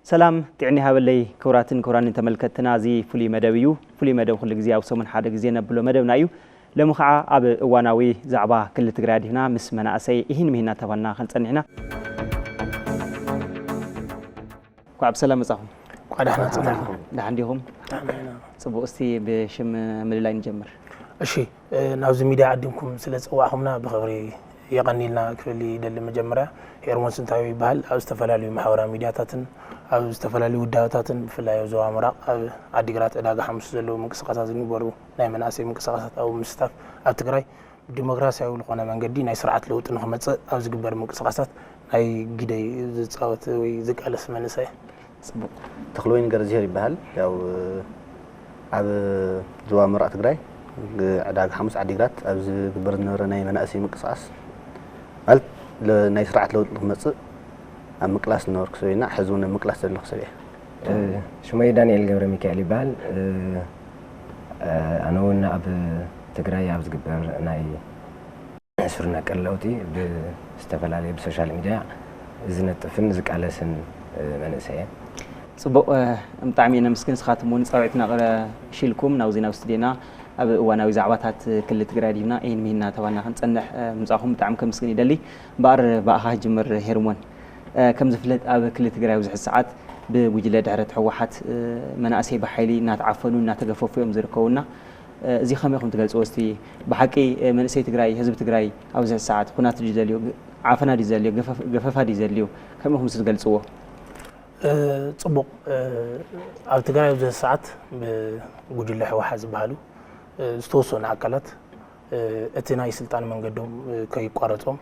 ሰላም ጥዕና ይሃበለይ ክቡራትን ክቡራንን ተመልከትና፣ እዚ ፍሉይ መደብ እዩ። ፍሉይ መደብ ኩሉ ግዜ ኣብ ሰሙን ሓደ ግዜ ነብሎ መደብና እዩ። ሎሚ ኸዓ ኣብ እዋናዊ ዛዕባ ክልል ትግራይ ኣዲህና ምስ መናእሰይ እሂን ምሂና ተባልና ክንጸንሕና። እንኳዕ ብሰላም መጻኹም። እንኳዕ ደሕና መጻኹም። ደሓን ዲኹም? ደሓን ኢና። ጽቡቕ፣ እስቲ ብሽም ምልላይ ንጀምር። እሺ፣ እ፣ ናብዚ ሚድያ ዓዲምኩም ስለ ዝጸዋዕኹምና ብኽብሪ የቐንይልና ክብል ይደሊ። መጀመርያ ሄርሞን ስንታየው ይበሃል። ኣብ ዝተፈላለዩ ማሕበራዊ ሚድያታትን ኣብ ዝተፈላለዩ ውዳበታትን ብፍላይ ኣብ ዞባ ምብራቕ ኣብ ዓዲግራት ዕዳጋ ሓሙስ ዘለዉ ምንቅስቃሳት ዝግበሩ ናይ መናእሰይ ምንቅስቃሳት ኣብ ምስታፍ ኣብ ትግራይ ብዲሞክራሲያዊ ዝኾነ መንገዲ ናይ ስርዓት ለውጢ ንኽመጽእ ኣብ ዝግበር ምንቅስቃሳት ናይ ግደይ ዝጻወት ወይ ዝቃለስ መንእሰይ። ጽቡቕ። ተኽለወይኒ ገረዝሄር ይበሃል። ያው ኣብ ዞባ ምብራቕ ትግራይ ዕዳጋ ሓሙስ ዓዲግራት ኣብ ዝግበር ዝነበረ ናይ መናእሰይ ምንቅስቃስ ማለት ለ-፣ ናይ ስርዓት ለውጢ ንኽመጽእ ኣብ ምቅላስ ዝነበርኩ ሰብ ኢና። ሕዚ እውን ኣብ ምቅላስ ዘለኹ ሰብ እየ። እ፣ ሽመይ ዳንኤል ገብረ ሚካኤል ይበሃል። እ፣ እ፣ ኣነ እውን ኣብ ትግራይ ኣብ ዝግበር ናይ ስር ነቀል ለውጢ ብዝተፈላለየ ብሶሻል ሚድያ ዝነጥፍን ዝቃለስን፣ እ፣ መንእሰይ እየ። ጽቡቕ፣ እ፣ ብጣዕሚ እየ ነመስግን። ንስኻትኩም እውን ጻውዒትና ቅረ-፣ ሽልኩም ናብዚ ናብ ስቱድዮና ኣብ እዋናዊ ዛዕባታት ክልል ትግራይ ዲብና እሂን ምሂና ተባልና ክንጸንሕ፣ እ፣ ምጻኹም ብጣዕሚ ከመስግን ይደሊ። እምበኣር ብኣኻ ክጅምር ሄርሞን። እ፣ ከም ዝፍለጥ ኣብ ክልል ትግራይ ኣብዚ ሕዚ ሰዓት ብጉጅለ ድሕረት ህወሓት፣ እ፣ መናእሰይ ብሓይሊ እናተዓፈኑ እናተገፈፉ እዮም ዝርከቡና። እ፣ እዚ ከመይ ኢኹም ትገልጽዎ? እስቲ ብሓቂ፣ እ፣ መንእሰይ ትግራይ፣ ህዝቢ ትግራይ ኣብዚ ሕዚ ሰዓት ኩናት ድዩ ዘልዮ? ግ-፣ ዓፈና ድዩ ዘልዮ? ገፈፍ-፣ ገፈፋ ድዩ ዘልዮ? ከመይ ኢኹም እስቲ ትገልጽዎ? እ፣ ጽቡቕ። እ፣ ኣብ ትግራይ ኣብዚ ሰዓት ብጉጅለ ህወሓት ዝበሃሉ፣ እ፣ ዝተወሰኑ ኣካላት፣ እ፣ እቲ ናይ ስልጣን መንገዶም፣ እ፣ ከይቋረጾም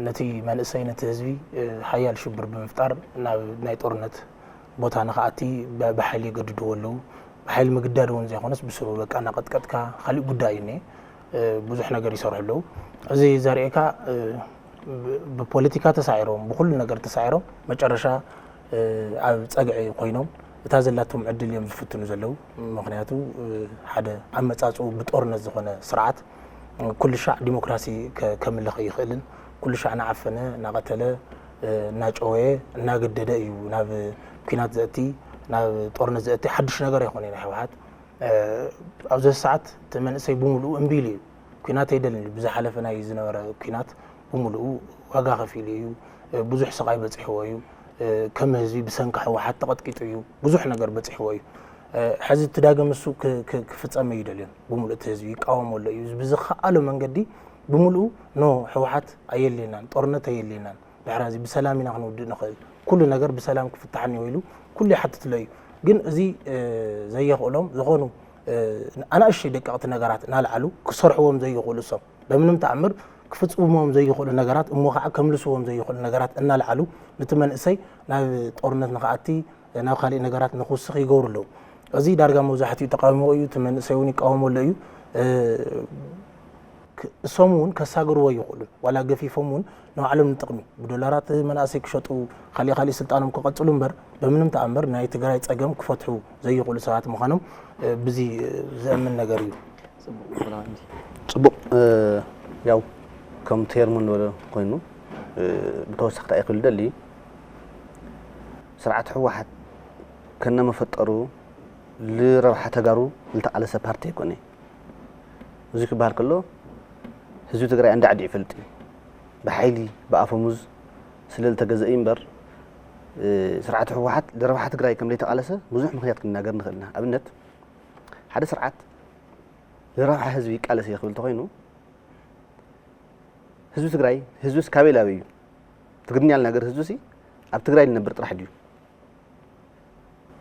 ነቲ መንእሰይ፣ ነቲ ህዝቢ፣ እ፣ ሓያል ሽብር ብምፍጣር ናብ ናይ ጦርነት ቦታ ንኽኣቲ ብ-፣ ብሓይሊ የገድድዎ ኣለዉ። ብሓይሊ ምግዳድ እውን ዘይኮነስ ብስሩ በቃ እናቐጥቀጥካ ካሊእ ጉዳይ እዩ እኒአ። እ፣ ብዙሕ ነገር ይሰርሑ ኣለዉ። እዚ ዘርእየካ፣ እ፣ ብ-፣ ብፖለቲካ ተሳዒሮም፣ ብኹሉ ነገር ተሳዒሮም መጨረሻ፣ እ፣ ኣብ ጸግዒ ኮይኖም እታ ዘላቶም ዕድል እዮም ዝፍትኑ ዘለዉ። ምኽንያቱ፣ እ፣ ሓደ ኣመጻጽኡ ብጦርነት ዝኾነ ስርዓት፣ እ፣ ኩሉ ሻዕ ዲሞክራሲ ከ-፣ ከምልኽ ኣይኽእልን። ኩሉ ሻዕ እናዓፈነ፣ እናቐተለ፣ እ፣ እናጨወየ፣ እናገደደ እዩ ናብ ኲናት ዘእቲ፣ ናብ ጦርነት ዘእቲ። ሓድሽ ነገር ኣይኮነን ናይ ህወሓት። እ፣ ኣብዚ ሰዓት እቲ መንእሰይ ብምሉኡ እምቢ ኢሉ እዩ። ኲናት ኣይደልን እዩ። ብዝሓለፈ ናይ ዝነበረ ኲናት ብምሉኡ ዋጋ ከፊሉ እዩ። እ፣ ብዙሕ ስቓይ በጺሕዎ እዩ። እ፣ ከም ህዝቢ ብሰንኪ ህወሓት ተቐጥቂጡ እዩ። ብዙሕ ነገር በጺሕዎ እዩ። እ፣ ሕዚ እቲ ዳግም እሱ ክ-፣ ክ-፣ ክፍጸም እዩ ይደልዮን። ብምሉእ እቲ ህዝቢ ይቃወሞ ኣሎ እዩ። ብዝኸኣሎ መንገዲ ብምሉኡ ኖ፣ ህወሓት ኣየድልየናን፣ ጦርነት ኣየድልየናን፣ ድሕሪ እዚ ብሰላም ኢና ክንውድእ ንኽእል፣ ኩሉ ነገር ብሰላም ክፍታሕ እኒኦ ኢሉ ኩሉ ይሓትት ኣሎ እዩ። ግን እዚ፣ እ፣ ዘየኽእሎም ዝኾኑ፣ እ፣ ኣናእሽተይ ደቀቕቲ ነገራት እናልዓሉ ክሰርሕዎም ዘይኽእሉ፣ እሶም በምንም ተኣምር ክፍጽምዎም ዘይኽእሉ ነገራት፣ እሞ ከዓ ከምልስዎም ዘይኽእሉ ነገራት እናልዓሉ ነቲ መንእሰይ ናብ ጦርነት ንኽኣቲ፣ ናብ ካሊእ ነገራት ንኽውስኽ ይገብሩ ኣለዉ። እዚ ዳርጋ መብዛሕትኡ ተቃውሞ እዩ፣ እቲ መንእሰይ እውን ይቃወሞ ኣሎ እዩ። እ፣ ክ-፣ እሶም እውን ከሳግርዎ ይኽእሉ፣ ዋላ ገፊፎም እውን ንባዕሎም ንጥቕሚ ብዶላራት መናእሰይ ክሸጡ፣ ካሊእ ካሊእ ስልጣኖም ክቐጽሉ እምበር በምንም ተኣምር ናይ ትግራይ ጸገም ክፈትሑ ዘይኽእሉ ሰባት ምዃኖም፣ እ፣ ብዚ፣ እ፣ ዘእምን ነገር እዩ። ጽቡቕ፣ ጽቡቕ፣ እ፣ ያው ከም ቴርሙን ዝበሎ ኮይኑ፣ እ፣ ብተወሳኺ እንታይ ክብል ደሊ፣ ስርዓት ህወሓት ከነ መፈጠሩ ልረብሓ ተጋሩ ዝተቓለሰ ፓርቲ ኣይኮነ። እዚ ክበሃል ከሎ ህዝቢ ትግራይ ኣንዳዕዲዑ ይፈልጥ እዩ። ብሓይሊ ብኣፈሙዝ ስለ ዝተገዘአ እዩ እምበር፣ እ፣ ስርዓት ህወሓት ልረብሓ ትግራይ ከም ዘይተቓለሰ ብዙሕ ምኽንያት ክንናገር ንኽእል ኢና። ኣብነት ሓደ ስርዓት ልረብሓ ህዝቢ ይቃለስ እየ ክብል እንተኾይኑ ህዝቢ ትግራይ ህዝብስ ካበይ ላበይ እዩ? ትግርኛ ልናገር ህዝብሲ ኣብ ትግራይ ልነብር ጥራሕ ድዩ?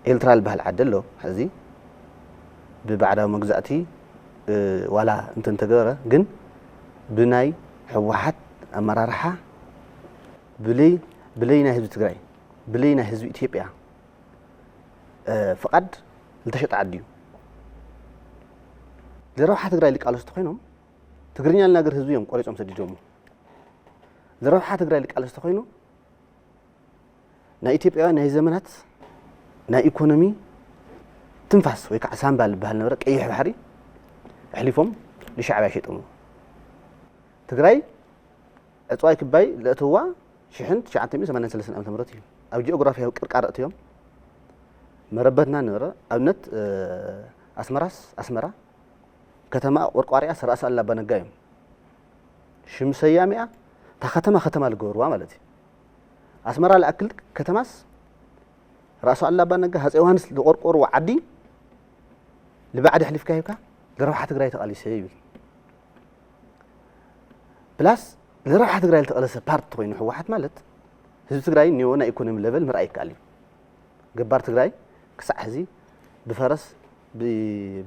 ኤርትራ ልበሃል ዓዲ ኣሎ። ሕዚ ብባዕዳዊ መግዛእቲ፣ እ፣ ዋላ እንተ እንተገበረ ግን ብናይ ህወሓት ኣመራርሓ ብለይ፣ ብለይ ናይ ህዝቢ ትግራይ ብለይ ናይ ህዝቢ ኢትዮጵያ፣ እ፣ ፍቓድ ልተሸጠ ዓዲ እዩ። ልረብሓ ትግራይ ልቃለሱ ተኾይኖም ትግርኛ ልናገር ህዝቢ እዮም ቆሪጾም ሰዲዶሞ። ልረብሓ ትግራይ ልቃለሱ ተኾይኖም ናይ ኢትዮጵያውያን ናይ ዘመናት ናይ ኢኮኖሚ ትንፋስ ወይ ከዓ ሳምባ ልበሃል ነበረ ቀይሕ ባሕሪ ኣሕሊፎም ንሻዕብያ ሸይጦምዎ። ትግራይ ዕፅዋይ ክባይ ለእትዋ ሽሕን ትሽዓተ ሚእትን ሰማንያን ሰለስተን ዓመተ ምህረት እዩ። ኣብ ጂኦግራፊያዊ ቅርቃር ኣእትዮም መረበትና ንረ ኣብነት ኣስመራስ ኣስመራ ከተማ ቆርቋሪያ ራእሲ ኣሉላ ኣባ ነጋ እዮም። ሽም ሰያሚኣ እታ ከተማ ከተማ ዝገበርዋ ማለት እዩ። ኣስመራ ልኣክል ከተማስ ራእሲ ኣሉላ ኣባ ነጋ ሃፀይ ዮሃንስ ዝቆርቆርዎ ዓዲ ልባዕዲ ኣሕሊፍካ ሂብካ ልረብሓ ትግራይ ተቓሊሰ ይብል። ፕላስ ልረብሓ ትግራይ ዝተቐለሰ ፓርቲ ኮይኑ ህወሓት ማለት ህዝቢ ትግራይ ኒዮ ናይ ኢኮኖሚ ለቨል ምርኣይ ይከኣል እዩ። ገባር ትግራይ ክሳዕ ሕዚ ብፈረስ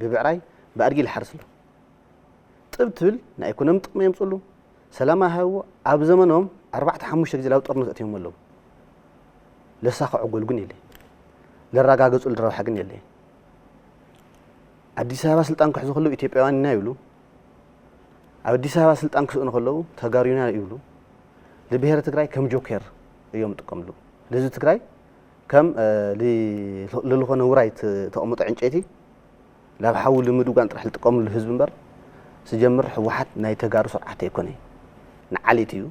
ብብዕራይ ብኣድጊ ይሓርስ ኣሎ። ጥብ ትብል ናይ ኢኮኖሚ ጥቕሚ የምፅሉ፣ ሰላም ሃይዎ። ኣብ ዘመኖም ኣርባዕተ ሓሙሽተ ግዜ ናብ ጦርነት ኣትዮም ኣለዉ። ለሳኽዖ ጎል ግን የለ፣ ለረጋገፁ ልረብሓ ግን የለ። ኣዲስ ኣበባ ስልጣን ክሕዙ ከለዉ ኢትዮጵያውያን ኢና ይብሉ። ኣብ ኣዲስ ኣበባ ስልጣን ክስእኑ ከለዉ ተጋሩና ይብሉ። ንብሄረ ትግራይ ከም ጆኬር እዮም ዝጥቀምሉ። ንህዝቢ ትግራይ ከም ልልኾነ ውራይ ተቐምጦ ዕንጨይቲ ናብ ሓዊ ልምድጓን ጥራሕ ዝጥቀምሉ ህዝቢ እምበር ስጀምር ህወሓት ናይ ተጋሩ ስርዓት ኣይኮነ። ንዓሌት እዩ።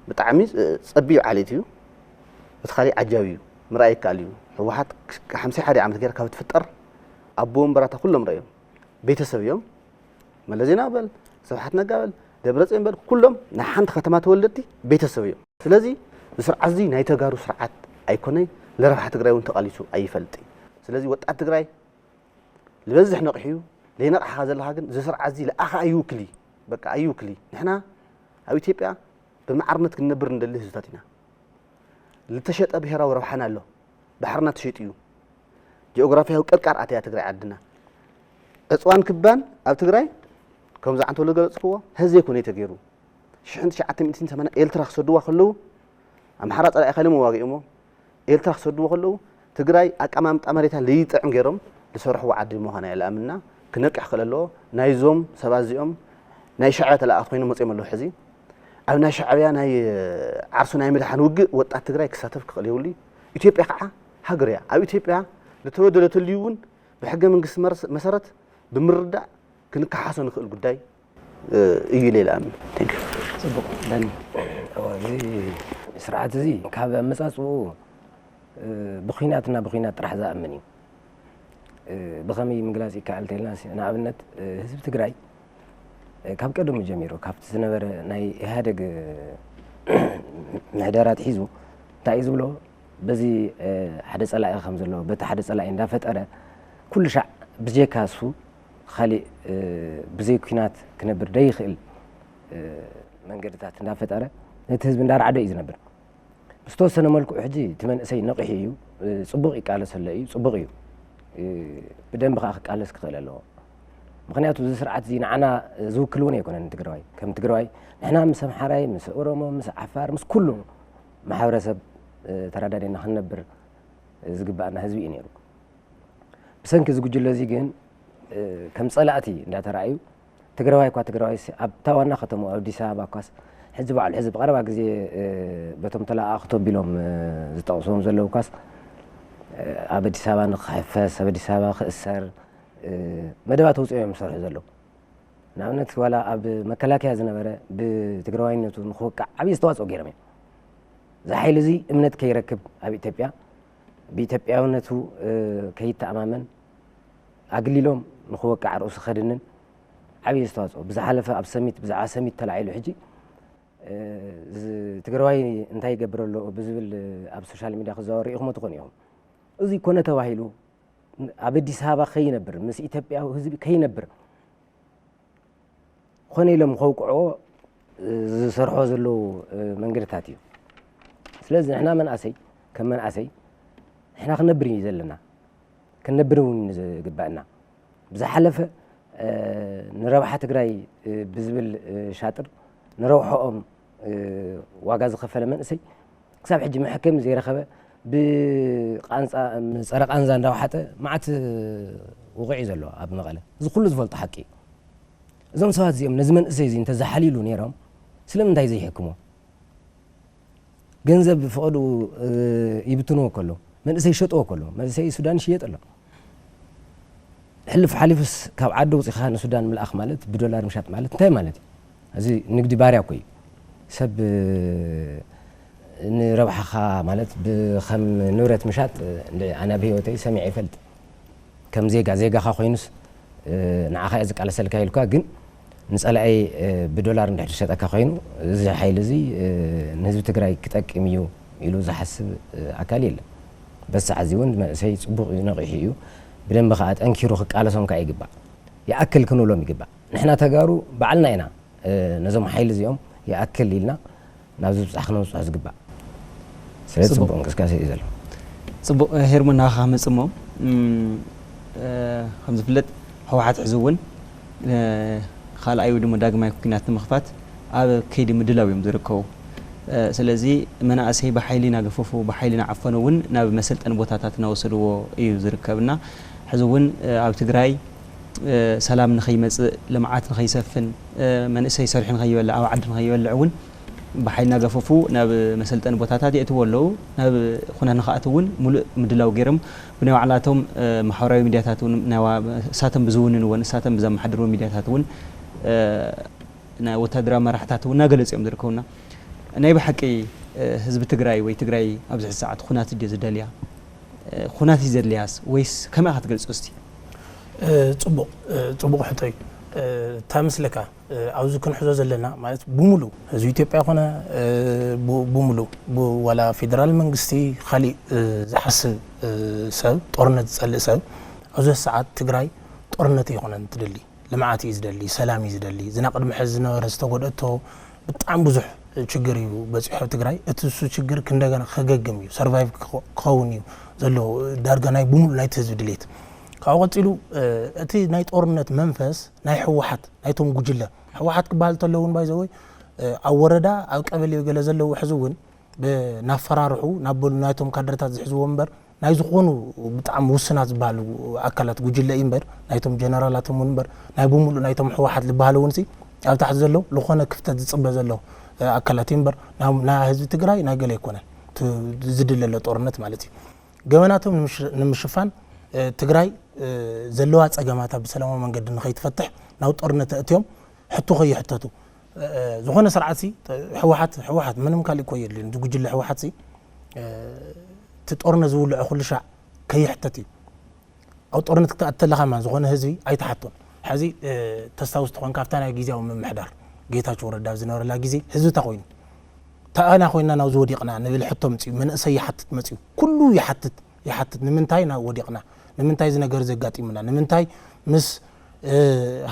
ብጣዕሚ ፀቢብ ዓሌት እዩ። እቲ ካሊእ ዓጃቢ እዩ። ምርኣይ ይከኣል እዩ። ህወሓት ሓምሳ ሓደ ዓመት ገይራ ካብ ትፍጠር ኣቦ ወንበራታ ኩሎም ረእዮም። ቤተሰብ እዮም። መለስ ዜናዊ በል፣ ስብሓት ነጋ በል፣ ደብረፅዮን በል፣ ኩሎም ናይ ሓንቲ ከተማ ተወለድቲ ቤተሰብ እዮም። ስለዚ እዚ ስርዓት እዚ ናይ ተጋሩ ስርዓት ኣይኮነይ፣ ለረብሓ ትግራይ እውን ተቓሊሱ ኣይፈልጥ እዩ። ስለዚ ወጣት ትግራይ ዝበዝሕ ነቕሑ እዩ። ለይነቕሕኻ ዘለኻ ግን እዚ ስርዓት እዚ ለኣኻ ኣይውክል እዩ። በቃ ኣይውክል እዩ። ንሕና ኣብ ኢትዮጵያ ብማዕርነት ክንነብር እንደሊ ህዝብታት ኢና። ልተሸጠ ብሄራዊ ረብሓና ኣሎ። ባሕርና ተሸጡ እዩ። ጂኦግራፊያዊ ቅርቃር ኣትያ ትግራይ ዓድና። ዕፅዋን ክባን ኣብ ትግራይ ከምዚ ዓንተ ወለ ገለፅክዎ ህዚ ዘይኮነ ተገይሩ። ሽሕን ትሽዓተ ሚእትን ሰማንያ ኤልትራ ክሰድዋ ከለዉ ኣምሓራ ፀላኢ ካይሎም ዋጊኦሞ ኤልትራ ክሰድዎ ከለዉ ትግራይ ኣቀማምጣ መሬታ ልይጥዕም ገይሮም ዝሰርሕዎ ዓዲ ምዃና እየ ልኣምንና። ክነቅሕ ክእል ኣለዎ። ናይዞም ሰባት እዚኦም ናይ ሻዕብያ ተለኣኣኽቲ ኮይኖም መፅኦም ኣለዉ። ሕዚ ኣብ ናይ ሻዕብያ ናይ ዓርሱ ናይ ምድሓን ውግእ ወጣት ትግራይ ክሳተፍ ክኽእል የብሉ። ኢትዮጵያ ከዓ ሃገር እያ። ኣብ ኢትዮጵያ ልተበደለ ተልዩ እውን ብሕገ መንግስቲ መሰረት ብምርዳእ ክንከሓሶ ንኽእል ጉዳይ እዩ ኢለ ይልኣምን። Thank you። ፅቡቕ ዳኒ። እዚ ስርዓት እዚ ካብ ኣመፃፅኡ ብኩናትና ብኩናት ጥራሕ ዝኣምን እዩ። ብኸመይ ምግላፅ ይከኣል ተልና ንኣብነት ህዝቢ ትግራይ ካብ ቀደሙ ጀሚሩ ካብቲ ዝነበረ ናይ ኢህደግ ምሕደራ ኣትሒዙ እንታይ እዩ ዝብሎ በዚ ሓደ ፀላኢ ከም ዘሎ በቲ ሓደ ፀላኢ እንዳፈጠረ ኩሉ ሻዕ ብጀካ እሱ ካሊእ ብዘይ ኩናት ክነብር ደይኽእል መንገድታት እንዳፈጠረ ነቲ ህዝቢ እንዳረዓዶ እዩ ዝነብር። ብዝተወሰነ መልክዑ ሕጂ እቲ መንእሰይ ነቒሑ እዩ፣ ፅቡቕ ይቃለስ ኣሎ እዩ፣ ፅቡቕ እዩ። ብደንቢ ከዓ ክቃለስ ክኽእል ኣለዎ። ምኽንያቱ እዚ ስርዓት እዚ ንዓና ዝውክል እውን ኣይኮነን ንትግራዋይ። ከም ትግራዋይ ንሕና ምስ ኣምሓራይ፣ ምስ ኦሮሞ፣ ምስ ዓፋር፣ ምስ ኩሉ ማሕበረሰብ ተረዳዲና ክንነብር ዝግባኣና ህዝቢ እዩ ነይሩ። ብሰንኪ እዚ ጉጅለ እዚ ግን ከም ፀላእቲ እንዳተራእዩ ትግራዋይ እኳ ትግራዋይ ኣብታ ዋና ከተማ ኣዲስ ኣበባ እኳስ ሕዚ ባዕሉ ሕዚ ብቐረባ ግዜ በቶም ተለኣኣኽቶ ቢሎም ዝጠቕስዎም ዘለዉ እኳስ ኣብ ኣዲስ ኣበባ ንክሕፈስ ኣብ ኣዲስ ኣበባ ክእሰር መደባት ኣውፅኦም እዮም ዝሰርሑ ዘለዉ። ንኣብነት ዋላ ኣብ መከላከያ ዝነበረ ብትግራዋይነቱ ንክወቃዕ ዓብዪ ዝተዋፅኦ ገይሮም እዮም። እዚ ሓይሊ እዚ እምነት ከይረክብ ኣብ ኢትዮጵያ ብኢትዮጵያውነቱ ከይተኣማመን ኣግሊሎም ንክወቃዕ ርእሱ ከድንን ዓብዪ ዝተዋፅኦ ብዝሓለፈ ኣብ ሰሚት ብዛዕባ ሰሚት ተላዒሉ ሕጂ ትግራዋይ እንታይ ይገብር ኣሎ ብዝብል ኣብ ሶሻል ሚድያ ክዘዋወር ርኢኹሞ ትኾኑ ኢኹም። እዚ ኮነ ተባሂሉ ኣብ ኣዲስ ኣበባ ከይነብር ምስ ኢትዮጵያዊ ህዝቢ ከይነብር ኮነ ኢሎም ከውቅዕዎ ዝሰርሖ ዘለዉ መንገድታት እዩ። ስለዚ ንሕና መናእሰይ ከም መናእሰይ ንሕና ክንነብር እዩ ዘለና፣ ክንነብር እውን እዩ ዝግባእና። ብዝሓለፈ ንረብሓ ትግራይ ብዝብል ሻጥር ንረብሕኦም ዋጋ ዝኸፈለ መንእሰይ ክሳብ ሕጂ መሐከሚ ዘይረኸበ ብቃንፃ ፀረ ቃንዛ እንዳውሓጠ መዓት ውቑዕ እዩ ዘሎ ኣብ መቐለ። እዚ ኩሉ ዝፈልጦ ሓቂ እዩ። እዞም ሰባት እዚኦም ነዚ መንእሰይ እዚ እንተዝሓልይሉ ነይሮም ስለምንታይ ዘይሕክሞ? ገንዘብ ብፍቐድኡ ይብትንዎ ከሎ መንእሰይ ይሸጥዎ ከሎ መንእሰይ ሱዳን ይሽየጥ ኣሎ። ሕልፍ ሓሊፉስ ካብ ዓዲ ውፂኻ ንሱዳን ምልኣኽ ማለት ብዶላር ምሻጥ ማለት እንታይ ማለት እዩ? እዚ ንግዲ ባርያ እኮ እዩ። ሰብ ንረብሓኻ ማለት ብከም ንብረት ምሻጥ ኣነ ኣብ ህይወተይ ሰሚዐ ይፈልጥ። ከም ዜጋ ዜጋኻ ኮይኑስ ንዓኻ እየ ዝቃለሰልካ ኢልካ ግን ንጸላኣይ ብዶላር እንድሕር ዝሸጠካ ኮይኑ እዚ ሓይሊ እዚ ንህዝቢ ትግራይ ክጠቅም እዩ ኢሉ ዝሓስብ ኣካል የለን። በዚ ሰዓት እዚ እውን መንእሰይ ጽቡቕ እዩ፣ ነቒሑ እዩ። ብደንቢ ከዓ ጠንኪሩ ክቃለሶም ከዓ ይግባእ። ይኣክል ክንብሎም ይግባእ። ንሕና ተጋሩ ባዕልና ኢና ነዞም ሓይሊ እዚኦም ይኣክል ኢልና ናብዚ ብጻሕ ክነብጽሖ ዝግባእ። ስለዚ ጽቡቕ። ጽቡቕ እንቅስቃሴ እዩ ዘሎ። ጽቡቕ፣ ሄርሞን፣ ናኻ ክመጽእ እሞ፣ እም፣ እ፣ ከም ዝፍለጥ ህወሓት ሕዚ እውን፣ እ፣ ካልኣይ ወይ ድማ ዳግማይ ኲናት ንምኽፋት ኣብ ከይዲ ምድላው እዮም ዝርከቡ። እ፣ ስለዚ መናእሰይ ብሓይሊ እናገፈፉ፣ ብሓይሊ እናዓፈኑ እውን ናብ መሰልጠኒ ቦታታት እናወሰድዎ እዩ ዝርከብ እና ሕዚ እውን፣ እ፣ ኣብ ትግራይ፣ እ፣ ሰላም ንኸይመጽእ፣ ልምዓት ንኸይሰፍን፣ እ፣ መንእሰይ ሰሪሑ ንኸይበልዕ፣ ኣብ ዓዲ ንኸይበልዕ እውን ብሓይሊ እናገፈፉ ናብ መሰልጠኒ ቦታታት የእትዎ ኣለዉ። ናብ ኩናት ንኽኣትው እውን ሙሉእ ምድላው ገይሮም ብናይ ባዕላቶም፣ እ፣ ማሕበራዊ ሚድያታት እውን ናይ ዋ-፣ እሳቶም ብዝውንንዎ፣ እሳቶም ብዘመሓድርዎ ሚድያታት እውን፣ እ፣ ናይ ወታደራዊ መራሕታት እውን እናገለጹ እዮም ዝርከቡና። ናይ ብሓቂ፣ እ፣ ህዝቢ ትግራይ ወይ ትግራይ ኣብዚ ሕዚ ሰዓት ኩናት ድዮ ዝደልያ? እ፣ ኩናት እዩ ዘድልያስ ወይስ ከመይ ኢኻ ትገልጾ እስቲ? እ፣ ጽቡቕ፣ እ፣ ጽቡቕ ሕቶ እዩ። እ፣ እታ ምስለካ፣ እ፣ ኣብዚ ክንሕዞ ዘለና ማለት ብሙሉ ህዝቢ ኢትዮጵያ ኮነ፣ እ፣ ቡ-፣ ብሙሉ ብ-፣ ዋላ ፌደራል መንግስቲ ካሊእ፣ እ፣ ዝሓስብ፣ እ፣ ሰብ፣ ጦርነት ዝጸልእ ሰብ ኣብዚ ሰዓት ትግራይ ጦርነት ኣይኮነን ትደሊ። ልምዓት እዩ ዝደሊ፣ ሰላም እዩ ዝደሊ። እዚ ናብ ቅድሚ ሕዚ ዝነበረ ዝተጎድአቶ ብጣዕሚ ብዙሕ ችግር እዩ በፂሑ ኣብ ትግራይ። እቲ እሱ ችግር ክንደገና ከገግም እዩ፣ ሰርቫይቭ ክኸ-፣ ክኸውን እዩ ዘሎ ዳርጋ ናይ ብሙሉ ናይቲ ህዝቢ ድሌት። ካብኡ ቀፂሉ፣ እ፣ እቲ ናይ ጦርነት መንፈስ ናይ ህወሓት፣ ናይቶም ጉጅለ ህወሓት ክበሃል እንተሎ እውን ባይዘወይ ኣብ ወረዳ ኣብ ቀበሌ ገለ ዘለዉ ሕዚ እውን ብናፈራርሑ ናብ በሉ ናይቶም ካድረታት ዝሕዝዎ እምበር ናይ ዝኾኑ ብጣዕሚ ውስናት ዝበሃሉ ኣካላት ጉጅለ እዩ እምበር ናይቶም ጀነራላቶም እውን እምበር ናይ ብሙሉእ ናይቶም ህወሓት ዝበሃሉ እውን ሲ ኣብ ታሕቲ ዘለዉ ዝኾነ ክፍተት ዝፅበ ዘሎ፣ እ፣ ኣካላት እዩ እምበር ናብ፣ ናይ ህዝቢ ትግራይ ናይ ገለ ኣይኮነን። እቲ ዝድለ ዘሎ ጦርነት ማለት እዩ። ገበናቶም ንምሽ-፣ ንምሽፋን፣ እ፣ ትግራይ፣ እ፣ ዘለዋ ፀገማታ ብሰላማዊ መንገዲ ንኸይትፈትሕ ናብ ጦርነት ኣእትዮም ሕቶ ከይሕተቱ፣ እ፣ ዝኾነ ስርዓት ሲ፣ ህወሓት፣ ህወሓት ምንም ካሊእ እኮ የድልዮን። እዚ ጉጅለ ህወሓት ሲ፣ እ፣ እቲ ጦርነት ዝውልዖ ኩሉ ሻዕ ከይሕተት እዩ። ኣብ ጦርነት ክትኣቱ ተለኻ ማን ዝኾነ ህዝቢ ኣይትሓቶን። ሕዚ፣ እ፣ ተስታውስ ተኾንካ ኣብታ ናይ ግዝያዊ ምምሕዳር ጌታቸው ረዳ ኣብ ዝነበረላ ግዜ ህዝቢ እንታይ ኮይኑ? እንታይ ኮይና ናብዚ ወዲቕና ንብል ሕቶ መፅዩ፣ መንእሰይ ይሓትት መፅዩ፣ ኩሉ ይሓትት፣ ይሓትት ንምንታይ ናብ ወዲቕና? ንምንታይ እዚ ነገር ዘጋጢሙና? ንምንታይ ምስ፣ እ፣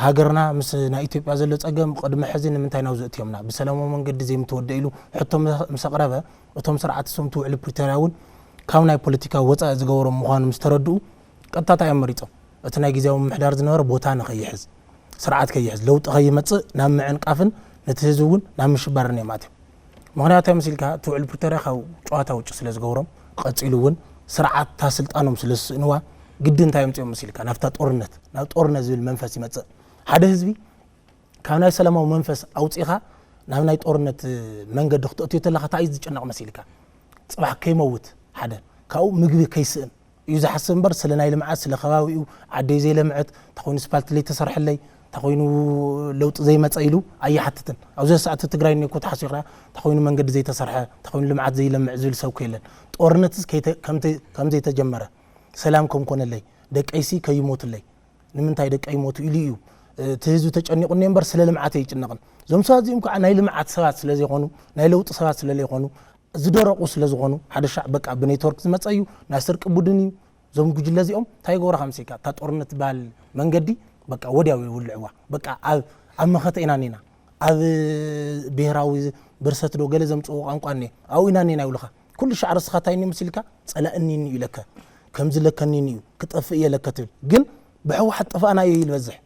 ሃገርና ምስ ናይ ኢትዮጵያ ዘሎ ፀገም ቅድሚ ሕዚ ንምንታይ ናብዚ እትዮምና? ብሰላማዊ መንገዲ ዘይምተወደ ኢሉ ሕቶ ምስ ኣቕረበ እቶም ስርዓት እሶም እቲ ውዕሊ ፕሪቶርያ እውን ካብ ናይ ፖለቲካ ወፃኢ ዝገበሮም ምዃኑ ምስ ተረድኡ ቀጥታ እንታይ እዮም መሪፆም? እቲ ናይ ግዝያዊ ምምሕዳር ዝነበረ ቦታ ንኸይሕዝ፣ ስርዓት ከይሕዝ፣ ለውጢ ከይመፅእ ናብ ምዕንቃፍን ነቲ ህዝቢ እውን ናብ ምሽባርን እዮም ኣትዮም። ምኽንያቱ እንታይ መሲልካ? እቲ ውዕል ፕሪቶርያ ካብ ጨዋታ ውጭ ስለ ዝገብሮም፣ ቀፂሉ እውን ስርዓት እታ ስልጣኖም ስለ ዝስእንዋ ግድን እንታይ የምፅኦም መሲልካ? ናብታ ጦርነት፣ ናብ ጦርነት ዝብል መንፈስ ይመፅእ። ሓደ ህዝቢ ካብ ናይ ሰላማዊ መንፈስ ኣውፂኻ ናብ ናይ ጦርነት መንገዲ ክተእትዮ ተለኻ እንታይ እዩ ዝጭነቕ መሲልካ? ፅባሕ ከይመውት ሓደ፣ ካብኡ ምግቢ ከይስእን እዩ ዝሓስብ እምበር ስለ ናይ ልምዓት፣ ስለ ከባቢኡ፣ ዓደይ ዘይለምዐት፣ እንታይ ኮይኑ ስፓልት ዘይተሰርሐለይ፣ እንታይ ኮይኑ ለውጢ ዘይመፀ ኢሉ ኣይሓትትን። ኣብዚ ሰዓት ትግራይ እኒኦ እኮ ተሓሲኻ እንታይ ኮይኑ መንገዲ ዘይተሰርሐ፣ እንታይ ኮይኑ ልምዓት ዘይለምዕ ዝብል ሰብ እኮ የለን። ጦርነትስ ከይተ-፣ ከምተ-፣ ከም ዘይተጀመረ፣ ሰላም ከም ኮነለይ፣ ደቀይሲ ከይሞቱለይ፣ ንምንታይ ደቀይ ይሞቱ ኢሉ እዩ። እቲ ህዝቢ ተጨኒቑ እኒኦ እምበር ስለ ልምዓት ኣይጭነቕን። እዞም ሰባት እዚኦም ከዓ ናይ ልምዓት ሰባት ስለ ዘይኮኑ፣ ናይ ለውጢ ሰባት ስለ ዘይኮኑ፣ ዝደረቑ ስለ ዝኾኑ፣ ሓደ ሻዕ በቃ ብኔትወርክ ዝመፀ እዩ፣ ናይ ስርቂ ቡድን እዩ። እዞም ጉጅለ እዚኦም እንታይ ይገብሩኻ መሲልካ? እታ ጦርነት ትበሃል መንገዲ በቃ ወዲያው ይውልዕዋ። በቃ ኣብ፣ ኣብ መኸተ ኢና እኒና። ኣብ ብሄራዊ ብርሰት ዶ ገለ ዘምፅዎ ቋንቋ እኒአ። ኣብኡ ኢና እኒና ይብሉኻ። ኩሉ ሻዕ ርስኻ እንታይ እኒኦ መሲልካ? ፀላኢ እኒኒ እዩ ለከ። ከምዚ ለከ እኒኒ እዩ። ክጠፍእ እየ ለከ ትብል። ግን ብህወሓት ጠፋእና እዩ ይበዝሕ።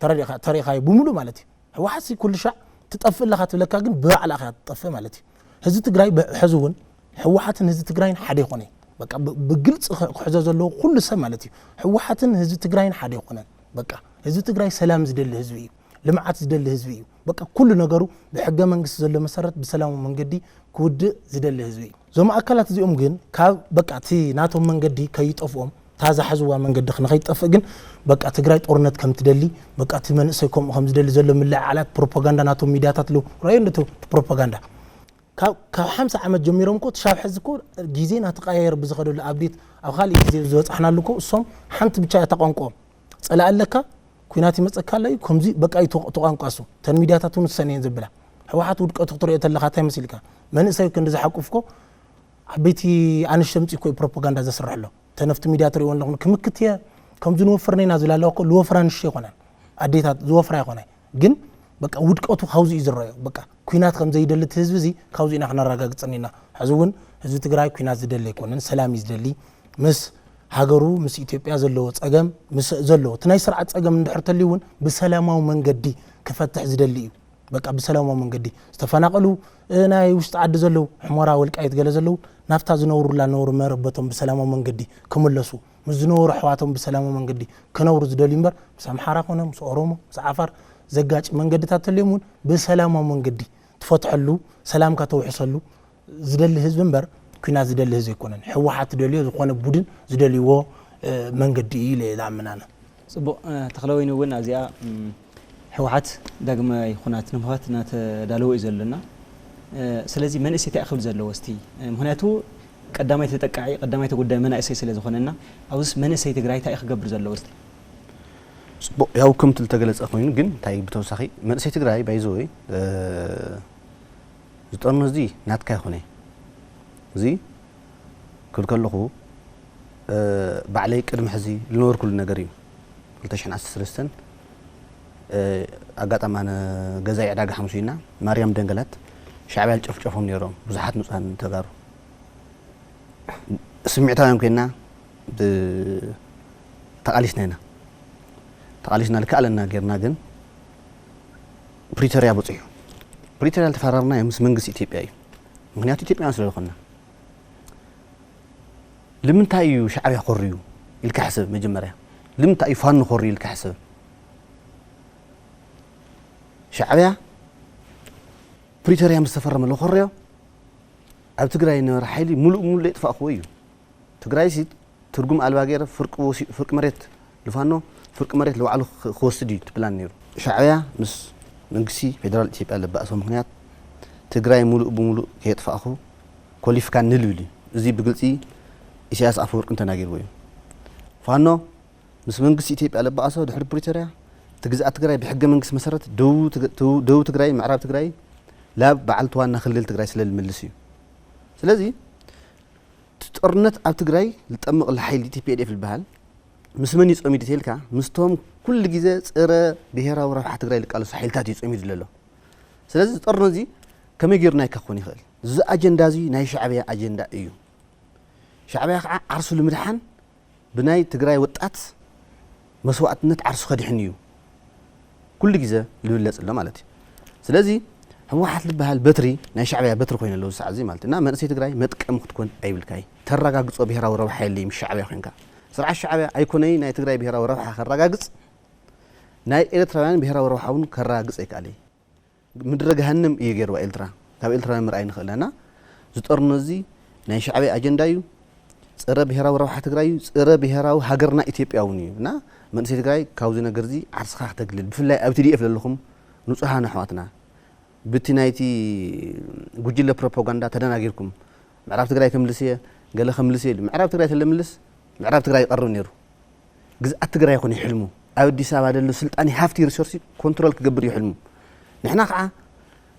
ተረዲእካ-፣ ተሪእካዮ ብምሉእ ማለት እዩ። ህወሓት ሲ ኩሉ ሻዕ ትጠፍእ ኣለኻ ትብለካ፣ ግን ብባዕላ እኻ ትጠፍእ ማለት እዩ። ህዝቢ ትግራይ ብ-፣ ሕዚ እውን ህወሓትን ህዝቢ ትግራይን ሓደ ይኾነ። በቃ ብ-፣ ብግልፂ ክ-፣ ክሕዞ ዘለዎ ኩሉ ሰብ ማለት እዩ። ህወሓትን ህዝቢ ትግራይን ሓደ ይኾነን። በቃ ህዝቢ ትግራይ ሰላም ዝደሊ ህዝቢ እዩ። ልምዓት ዝደሊ ህዝቢ እዩ። በቃ ኩሉ ነገሩ ብሕገ መንግስቲ ዘሎ መሰረት ብሰላማዊ መንገዲ ክውድእ ዝደሊ ህዝቢ እዩ። እዞም ኣካላት እዚኦም ግን ካብ በቃ እቲ ናቶም መንገዲ ከይጠፍኦም እታ ዝሓዝዋ መንገዲ ንኸይትጠፍእ ግን በቃ ትግራይ ጦርነት ከም ትደሊ፣ በቃ እቲ መንእሰይ ከምኡ ከም ዝደሊ ዘሎ ምልዕዓላት ፕሮፓጋንዳ ናቶም ሚድያታት ኣለዉ። ረኣዮ እንዶ እቲ ፕሮፓጋንዳ። ካብ ካብ ሓምሳ ዓመት ጀሚሮም እኮ ትሻብ ሕዚ እኮ ግዜ እናተቀያየረ ብዝኸደሉ ኣብዴት ኣብ ካልእ ግዜ ዝበጻሕናሉ እኮ እሶም ሓንቲ ብቻ እያ እታ ቋንቋኦም። ጸላእ ኣለካ፣ ኩናት ይመጸካ ኣሎ እዩ፣ ከምዚ በቃ እዩ እቲ ቋንቋ እሱ። እተን ሚድያታት እውን እሰን እየን ዘብላ። ህወሓት ውድቀቱ ክትሪኦ ተለኻ እንታይ መሲልካ? መንእሰይ ክንዲ ዝሓቁፍ እኮ ዓበይቲ ኣንሽቲ ኣምጺኡ እኮ እዩ ፕሮፓጋንዳ ዘስርሕ ኣሎ። እተን ኣብቲ ሚድያ ትሪእወን ኣለኹም ክምክት እየ፣ ከምዚ ንወፍር ኔና ዝብላ ኣለዋ እኮ ዝወፍራ ኣንሽቲ ኣይኮናን። ኣዴታት ዝወፍራ ኣይኮና። ግን በቃ ውድቀቱ ካብዚ እዩ ዝረኣዮ። በቃ ኩናት ከም ዘይደሊ እቲ ህዝቢ እዚ ካብዚ ኢና ክነረጋግጽ ኔና። ሕዚ እውን ህዝቢ ትግራይ ኩናት ዝደሊ ኣይኮነን፣ ሰላም እዩ ዝደሊ። ምስ ሃገሩ ምስ ኢትዮጵያ ዘለዎ ጸገም ምስ ዘለዎ እቲ ናይ ስርዓት ጸገም እንድሕር ተልዩ እውን ብሰላማዊ መንገዲ ክፈትሕ ዝደሊ እዩ። በቃ ብሰላማዊ መንገዲ ዝተፈናቐሉ እ፣ ናይ ውሽጢ ዓዲ ዘለዉ ሕሞራ ወልቃይት ገለ ዘለዉ ናብታ ዝነብሩላ ነብሩ መረበቶም ብሰላማዊ መንገዲ ክምለሱ ምስ ዝነበሩ ኣሕዋቶም ብሰላማዊ መንገዲ ክነብሩ ዝደልዩ እምበር ምስ ኣምሓራ ኮነ ምስ ኦሮሞ ምስ ዓፋር ዘጋጭ መንገድታት ተልዮም እውን ብሰላማዊ መንገዲ ትፈትሐሉ ሰላምካ ተውሕሰሉ ዝደሊ ህዝቢ እምበር ኩናት ዝደሊ ህዝቢ ኣይኮነን። ህወሓት ዝደልዮ ዝኾነ ቡድን ዝደልይዎ እ፣ መንገዲ እዩ ኢለ እየ ዝኣምን ኣነ። ጽቡቕ። እ፣ ተኽለወይኒ እውን ኣብዚኣ እም፣ ህወሓት ዳግማይ ኩናት ንምኽፋት እናተዳለወ እዩ ዘሎና። እ፣ ስለዚ መንእሰይ እንታይ ክብል ዘለዎ እስቲ? እ፣ ምኽንያቱ ቀዳማይ ተጠቃዒ ቀዳማይ ተጎዳኢ መናእሰይ ስለ ዝኾነና፣ ኣብዚስ መንእሰይ ትግራይ እንታይ እዩ ክገብር ዘለዎ እስቲ? ጽቡቕ፣ ያው ከምቲ ዝተገለጸ ኮይኑ ግን እንታይ ብተወሳኺ መንእሰይ ትግራይ ባይዘወይ ዝጠርኖ እዚ ናትካ ይኹነ እዚ ክብል ከለኹ እ፣ ባዕለይ ቅድሚ ሕዚ ዝነበርኩሉ ነገር እዩ። ክልተ ሽሕን ዓሰርተ ሰለስተን እ፣ ኣጋጣሚ ኣነ ገዛኢ ዕዳጋ ሓሙስ ኢና ማርያም ደንገላት ሻዕብያ ዝጨፍጨፎም ነይሮም ብዙሓት ንጹሃን ተጋሩ። ስምዒታውያን ኮይና ብ- ተቓሊስና ኢና። ተቓሊስና ልክዕ ኣለና ጌርና ግን ፕሪቶርያ በፂሑ። ፕሪቶርያ ዝተፈራረምናዮ ምስ መንግስቲ ኢትዮጵያ እዩ። ምክንያቱ ኢትዮጵያውያን ስለ ዝኾንና። ልምንታይ እዩ ሻዕብያ ኮርዩ ኢልካ ሕሰብ መጀመርያ። ልምንታይ እዩ ፋኖ ኮርዩ ኢልካ ሕሰብ። ሻዕብያ ፕሪቶርያ ምስ ተፈረመ ለኾርዮ ኣብ ትግራይ ዝነበረ ሓይሊ ሙሉእ ሙሉእ የጥፋእክዎ እዩ። ትግራይ ሲ ትርጉም ኣልባ ገይረ ፍርቂ ወሲ- ፍርቂ መሬት ልፋኖ ፍርቂ መሬት ልባዕሉ ክ- ክወስድ እዩ እቲ ፕላን ነይሩ። ሻዕብያ ምስ መንግስቲ ፌደራል ኢትዮጵያ ለባእሶ ምክንያት ትግራይ ሙሉእ ብሙሉእ ከየጥፋእኹ ኮሊፍካ ንልብል እዩ። እዚ ብግልፂ ኢሳያስ ኣፈወርቂ ተናጊርዎ እዩ። ፋኖ ምስ መንግስቲ ኢትዮጵያ ለባእሶ ድሕሪ ፕሪቶርያ እቲ ግዝኣት ትግራይ ብሕገ መንግስቲ መሰረት ደቡብ ትግ- ደቡብ ትግራይ ምዕራብ ትግራይ ላብ በዓልቲ ዋና ክልል ትግራይ ስለ ልምልስ እዩ። ስለዚ እቲ ጦርነት ኣብ ትግራይ ዝጠምቕ ሓይሊ ቲ ፒ ኤል ኤፍ ዝበሃል ምስ መን እዩ ጸሚዱ ተልካ ምስቶም ኩሉ ግዜ ጸረ ብሄራዊ ረብሓ ትግራይ ዝቃለሱ ሓይልታት እዩ ጸሚዱ ዘሎ። ስለዚ እዚ ጦርነት እዚ ከመይ ገይሩ ናይካ ክኾን ይኽእል? እዚ ኣጀንዳ እዚ ናይ ሻዕብያ ኣጀንዳ እዩ። ሻዕብያ ከዓ ዓርሱ ንምድሓን ብናይ ትግራይ ወጣት መስዋእትነት ዓርሱ ከድሕን እዩ ኩሉ ግዜ ልብለፅ ኣሎ ማለት እዩ። ስለዚ ህወሓት ዝበሃል በትሪ ናይ ሻዕብያ በትሪ ኮይኑ ኣለዉ ሰዓት እዚ ማለት እና መንእሰይ ትግራይ መጥቀሚ ክትኮን ኣይብልካይ ተረጋግፆ ብሄራዊ ረብሓ የለይ ምስ ሻዕብያ ኮንካ ስርዓት ሻዕብያ ኣይኮነይ ናይ ትግራይ ብሄራዊ ረብሓ ከረጋግፅ ናይ ኤርትራውያን ብሄራዊ ረብሓ እውን ከረጋግፅ ኣይከኣለይ። ምድረ ገሃነም እዩ ገይርዋ ኤልትራ ካብ ኤልትራውያን ምርኣይ ንኽእል እና ዝጠርኖ እዚ ናይ ሻዕብያ ኣጀንዳ እዩ። ፀረ ብሄራዊ ረብሓ ትግራይ እዩ። ፀረ ብሄራዊ ሃገርና ኢትዮጵያ እውን እዩ እና መንእሰይ ትግራይ ካብዚ ነገር እዚ ዓርስኻ ክተግልል ብፍላይ ኣብ ቲ ዲ ኤፍ ዘለኹም ንፁሃን ኣሕዋትና ብቲ ናይቲ ጉጅለ ፕሮፓጋንዳ ተደናጊርኩም ምዕራብ ትግራይ ከምልስ እየ ገለ ከምልስ እየ ኢሉ ምዕራብ ትግራይ ተለምልስ ምዕራብ ትግራይ ይቐርብ ነይሩ። ግዝኣት ትግራይ ይኹን ይሕልሙ ኣብ ኣዲስ ኣበባ ደሎ ስልጣን ሃፍቲ ሪሶርሲ ኮንትሮል ክገብር ይሕልሙ። ንሕና ከዓ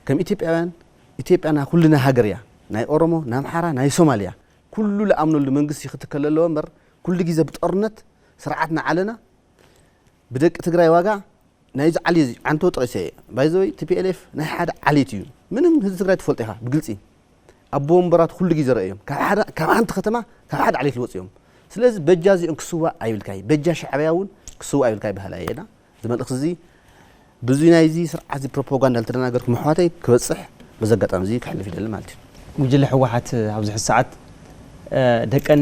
ከም ኢትዮጵያውያን ኢትዮጵያና ኩልና ሃገር እያ ናይ ኦሮሞ ናይ ኣምሓራ ናይ ሶማልያ ኩሉ ለኣምነሉ መንግስቲ ክትከል ኣለዎ እምበር ኩሉ ግዜ ብጦርነት ስርዓትና ዓለና ብደቂ ትግራይ ዋጋ ናይዚ ዓሊ እዚ ዓንቶ ጠቂሰ ባይዘወይ ቲ ፒ ኤል ኤፍ ናይ ሓደ ዓሌት እዩ ምንም ህዝቢ ትግራይ ትፈልጦ ኢኻ ብግልፂ ኣቦ ወንበራት ኩሉ ግዜ ረእዮም ካብ ሓደ ካብ ሓንቲ ከተማ ካብ ሓደ ዓሌት ዝወፁ እዮም ስለዚ በጃ እዚኦም ክስዋእ ኣይብልካይ በጃ ሻዕብያ እውን ክስዋእ ኣይብልካይ ባህላ እየና እዚ መልእክቲ እዚ ብዙ ናይዚ ስርዓት እዚ ፕሮፓጋንዳ ልተደናገርኩም ኣሕዋተይ ክበፅሕ በዚ ኣጋጣሚ እዚ ክሕልፍ ይደሊ ማለት እዩ ጉጅለ ህወሓት ኣብዚ ሕዚ ሰዓት ደቀን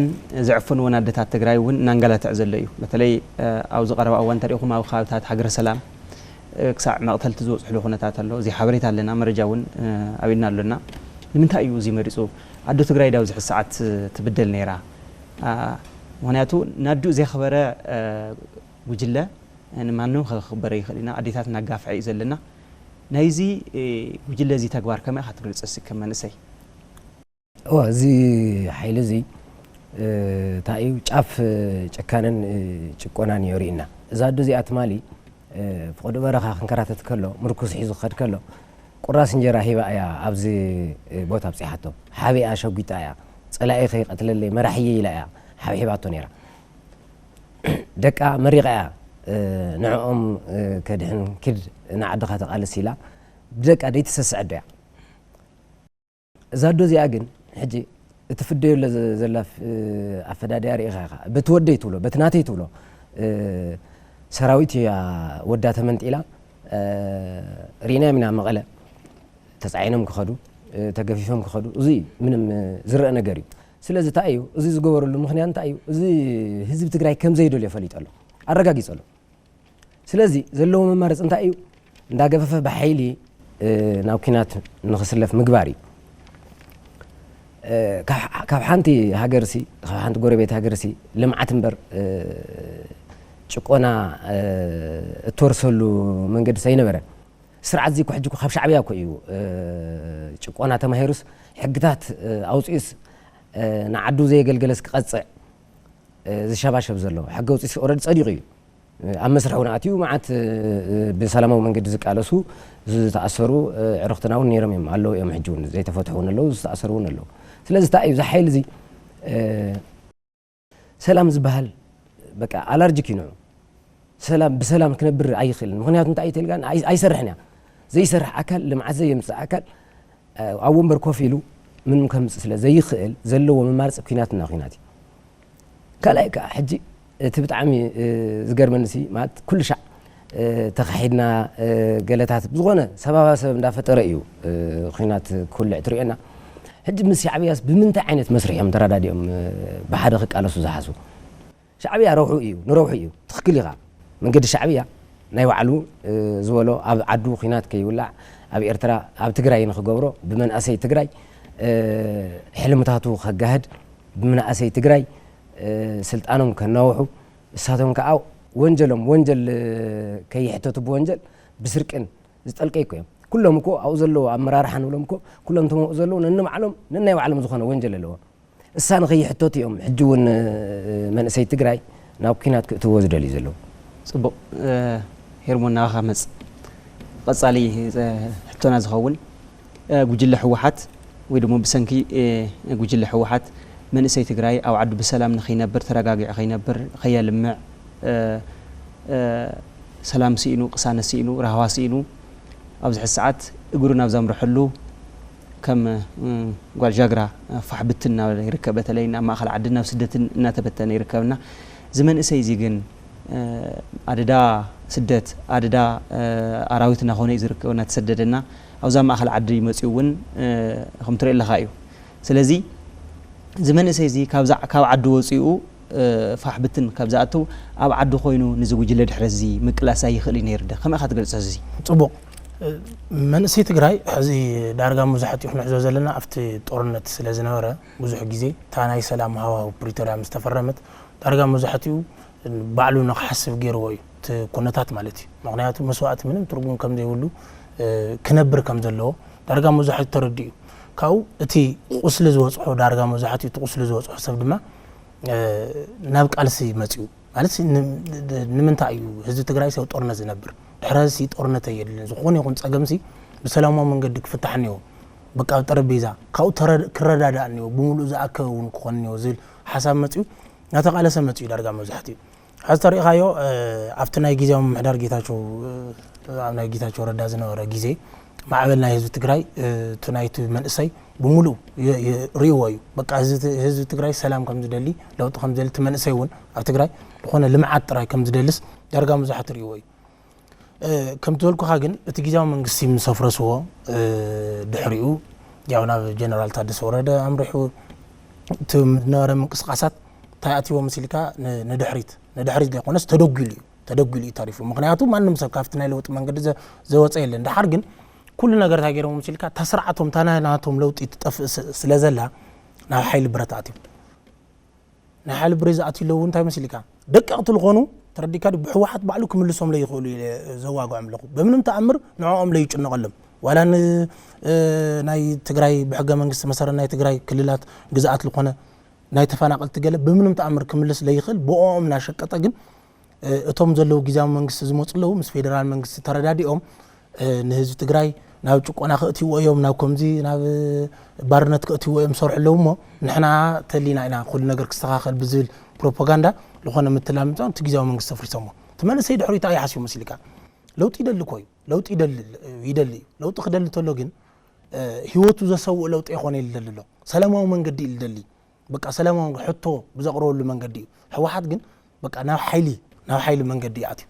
ዘዕፈንወን ኣደታት ትግራይ እውን እናንገላትዐ ዘሎ እዩ። በተለይ ኣብዚ ቀረባ እዋን እንተሪኢኹም ኣብ ከባብታት ሃገረ ሰላም ክሳዕ መቕተልቲ ዝበፅሕሉ ኩነታት ኣሎ። እዚ ሓበሬታ ኣለና፣ መረጃ እውን ኣብ ኢድና ኣሎና። ንምንታይ እዩ እዚ መሪፁ? ኣዶ ትግራይ ዶ ኣብዚ ሕዚ ሰዓት ትብደል ነይራ? ምክንያቱ ናዱ ዘኽበረ ጉጅለ ንማንም ከኽበረ ይኽእል ኢና። ኣዴታት እናጋፍዐ እዩ ዘለና። ናይዚ ጉጅለ እዚ ተግባር ከመይ ኢኻ ትገልፆ እስኪ ከም መንእሰይ? እወ፣ እዚ ሓይሊ እዚ እንታይ እዩ ጫፍ ጭካነን ጭቆናን እዩ ርኢና። እዛ ኣዶ እዚኣ ትማሊ ፍቕዲ በረኻ ክንከራተት ከሎ፣ ምርኩስ ሒዙ ክኸድ ከሎ፣ ቁራስ እንጀራ ሂባ እያ ኣብዚ ቦታ ኣብፂሓቶ። ሓቢኣ ሸጒጣ እያ። ፀላኢ ከይቀትለለይ መራሕየ ኢላ እያ ሓብሒባቶ ነይራ። ደቃ መሪቓ እያ ንዕኦም ከድሕን ኪድ ንዓድኻ ተቓልስ ኢላ ብደቃ ደይትሰስዐ ዶ እያ። እዛ ኣዶ እዚኣ ግን ሕጂ እቲ ፍደዮ ዘላ ኣፈዳድያ ርኢኻ ኢኻ። በቲ ወደይ ትብሎ በቲ ናተይ ትብሎ ሰራዊት እያ ወዳ ተመንጢላ። ርኢናዮም ኢና መቐለ ተፃዒኖም ክኸዱ ተገፊፎም ክኸዱ፣ እዚ ምንም ዝረአ ነገር እዩ። ስለዚ እንታይ እዩ እዚ ዝገበረሉ ምኽንያት እንታይ እዩ? እዚ ህዝቢ ትግራይ ከም ዘይደልዮ ፈሊጡ ኣሎ፣ ኣረጋጊፁ ኣሎ። ስለዚ ዘለዎ መማረፂ እንታይ እዩ? እንዳገፈፈ ብሓይሊ ናብ ኲናት ንኽስለፍ ምግባር እዩ። ካብ ሓንቲ ሃገርሲ ካብ ሓንቲ ጎረቤት ሃገርሲ ልምዓት እምበር ጭቆና እትወርሰሉ መንገዲ ኣይነበረን። ስርዓት እዚ እኮ ሕጂ እኮ ካብ ሻዕብያ እኮ እዩ ጭቆና ተማሂሩስ ሕግታት ኣውፂኡስ ንዓዱ ዘየገልገለስ ክቐፅዕ ዝሸባሸብ ዘሎ። ሕጊ ኣውፂኡስ ኦረዲ ፀዲቑ እዩ። ኣብ መስርሕ እውን ኣትዩ መዓት ብሰላማዊ መንገዲ ዝቃለሱ ዝተኣሰሩ ዕርኽትና እውን ነይሮም እዮም ኣለዉ እዮም። ሕጂ እውን ዘይተፈትሑ እውን ኣለዉ ዝተኣሰሩ እውን ኣለዉ። ስለዚ እንታይ እዩ እዚ ሓይሊ እዚ ሰላም ዝበሃል በቃ ኣላርጂክ እዩ ንዑ። ሰላም ብሰላም ክነብር ኣይኽእልን። ምኽንያቱ እንታይ እዩ ተልጋን ኣይሰርሕን እያ። ዘይሰርሕ ኣካል ልምዓት ዘየምፅእ ኣካል ኣብ ወንበር ኮፍ ኢሉ ምንም ከምፅእ ስለ ዘይኽእል ዘለዎ መማርፂ ኲናትና ኲናት እዩ። ካልኣይ ከዓ ሕጂ እቲ ብጣዕሚ ዝገርመኒ ሲ ማለት ኩሉ ሻዕ ተኻሒድና ገለታት ብዝኾነ ሰባባ ሰብ እንዳፈጠረ እዩ ኲናት ክውልዕ ትሪኦና። ሕጂ ምስ ሻዕብያስ ብምንታይ ዓይነት መስርሕ እዮም ተረዳዲኦም ብሓደ ክቃለሱ ዝሓስቡ? ሻዕብያ ረውሑ እዩ ንረውሑ እዩ። ትኽክል ኢኻ። መንገዲ ሻዕብያ ናይ ባዕሉ ዝበሎ ኣብ ዓዱ ኲናት ከይውላዕ ኣብ ኤርትራ ኣብ ትግራይ ንክገብሮ ብመንእሰይ ትግራይ ሕልምታቱ ከጋህድ ብመንእሰይ ትግራይ ስልጣኖም ከናውሑ እሳቶም ከዓ ወንጀሎም ወንጀል ከይሕተቱ ብወንጀል ብስርቅን ዝጠልቀይ እኮ እዮም። ኩሎም እኮ ኣብኡ ዘለዉ ኣመራርሓ ንብሎም እኮ ኩሎም እቶም ኣብኡ ዘለዉ ነንባዕሎም ነናይ ባዕሎም ዝኾነ ወንጀል ኣለዎም። እሳ ንኸይሕተቱ እዮም ሕጂ እውን መንእሰይ ትግራይ ናብ ኲናት ክእትዎ ዝደልዩ ዘለዉ። ፅቡቕ ሄርሞን ናባኻ መፅ ቀፃሊ ሕቶና ዝኸውን ጉጅለ ህወሓት ወይ ድማ ብሰንኪ ጉጅለ ህወሓት መንእሰይ ትግራይ ኣብ ዓዱ ብሰላም ንኸይነብር ተረጋጊዑ ከይነብር ከየልምዕ ሰላም ስኢኑ ቅሳነት ስኢኑ ራህዋ ስኢኑ ኣብዚ ሕዚ ሰዓት እግሩ ናብ ዘምርሐሉ ከም ጓል ጃግራ ፋሕ ብትን እናበለ ይርከብ። በተለይ ናብ ማእኸል ዓድን ናብ ስደትን እናተበተነ ይርከብና። እዚ መንእሰይ እዚ ግን ኣደዳ ስደት ኣደዳ ኣራዊት እናኾነ እዩ ዝርከብ እናተሰደደና ኣብዛ ማእኸል ዓዲ መፂኡ እውን ከም ትሪኦ ኣለኻ እዩ። ስለዚ እዚ መንእሰይ እዚ ካብ ዓዱ ወፂኡ ፋሕ ብትን ካብ ዝኣቱ ኣብ ዓዱ ኮይኑ ንዚ ጉጅለ ድሕረት እዚ ምቅላስ ኣይኽእል እዩ ነይሩ ደ ከመይ ኢኻ ትገልፆ እዚ? ፅቡቕ መንእሰይ ትግራይ ሕዚ ዳርጋ መብዛሕትኡ ክንሕዞ ዘለና ኣብቲ ጦርነት ስለ ዝነበረ ብዙሕ ግዜ እታ ናይ ሰላም ሃዋሁ ፕሪቶርያ ምስ ተፈረመት ዳርጋ መብዛሕትኡ ባዕሉ ንክሓስብ ገይርዎ እዩ እቲ ኩነታት ማለት እዩ። ምክንያቱ መስዋእቲ ምንም ትርጉም ከም ዘይብሉ ክነብር ከም ዘለዎ ዳርጋ መብዛሕትኡ ተረዲኡ ካብኡ እቲ ቁስሊ ዝበፅሖ ዳርጋ መብዛሕትኡ እቲ ቁስሊ ዝበፅሖ ሰብ ድማ ናብ ቃልሲ መፅኡ ማለት ንምንታይ እዩ ህዝቢ ትግራይ ሰብ ጦርነት ዝነብር ድሕረዚ ጦርነት የድልን ዝኾነ ይኹን ፀገምሲ ብሰላማዊ መንገዲ ክፍታሕ እኒዎ በቃ ጠረጴዛ ካብኡ ክረዳዳእ እኒዎ ብምሉእ ዝኣከበ እውን ክኾን እኒዎ ዝብል ሓሳብ መፅኡ እናተቃለሰ መፅኡ ዳርጋ መብዛሕትኡ ሕዚ ተሪእኻዮ ኣብቲ ናይ ግዜያዊ ምምሕዳር ጌታቸው ኣብ ናይ ጌታቸው ረዳ ዝነበረ ግዜ ማዕበል ናይ ህዝቢ ትግራይ እቲ ናይቲ መንእሰይ ብምሉእ ርእይዎ እዩ። በቃ ህዝቢ ትግራይ ሰላም ከም ዝደሊ ለውጢ ከም ዝደሊ እቲ መንእሰይ እውን ኣብ ትግራይ ዝኾነ ልምዓት ጥራይ ከም ዝደልስ ዳርጋ መብዛሕትኡ ርእይዎ እዩ። ከምቲ ዝበልኩኻ ግን እቲ ግዜያዊ መንግስቲ ምስ ኣፍረስዎ ድሕሪኡ ያው ናብ ጀነራል ታደሰ ወረደ ኣምሪሑ እቲ ዝነበረ ምንቅስቃሳት እንታይ ኣትይዎ መሲልካ ንድሕሪት ንድሕሪት ዘይኮነስ ተደጒሉ እዩ ተደጒሉ እዩ ተሪፉ። ምኽንያቱ ማንም ሰብ ካብቲ ናይ ለውጢ መንገዲ ዘወፀ የለን። ደሓር ግን ኩሉ ነገር እንታይ ገይሮም መሲልካ እታ ስርዓቶም እታ ናይ ናቶም ለውጢ ትጠፍእ ስለ ዘላ ናብ ሓይሊ ብረት ኣትዮም። ናይ ሓይሊ ብረት ዝኣትዩ ኣለዉ እንታይ መሲልካ ደቀቕቲ ዝኾኑ ተረዲካ ብህወሓት ባዕሉ ክምልሶም ለይኽእሉ ዘዋግዖም ኣለኹ። በምንም ተኣምር ንዕኦም ለይጭነቐሎም ዋላ ን ናይ ትግራይ ብሕገ መንግስቲ መሰረት ናይ ትግራይ ክልላት ግዝኣት ዝኾነ ናይ ተፈናቐልቲ ገለ ብምንም ተኣምር ክምልስ ለይኽእል ብኦም እናሸቀጠ ግን እቶም ዘለዉ ግዝያዊ መንግስቲ ዝመፁ ኣለዉ ምስ ፌደራል መንግስቲ ተረዳዲኦም ንህዝቢ ትግራይ ናብ ጭቆና ክእትይዎ እዮም ናብ ከምዚ ናብ ባርነት ክእትይዎ እዮም ዝሰርሑ ኣለዉ እሞ ንሕና ተሊና ኢና ኩሉ ነገር ክስተኻኸል ብዝብል ፕሮፓጋንዳ ዝኾነ ምትላል ምፃን እቲ ግዝያዊ መንግስቲ ኣፍሪሶሞ እቲ መንእሰይ ድሕሪኡ እንታይ ይሓስቡ መሲልካ ለውጢ ይደሊ እኮ እዩ ለውጢ ይደሊ ይደሊ እዩ ለውጢ ክደሊ ተሎ ግን ህይወቱ ዘሰውእ ለውጢ ኣይኮነ ይደሊ ኣሎ ሰላማዊ መንገዲ እዩ ዝደሊ በቃ ሰላማዊ ሕቶ ብዘቕርበሉ መንገዲ እዩ ህወሓት ግን በቃ ናብ ሓይሊ ናብ ሓይሊ መንገዲ እዩ ኣትዩ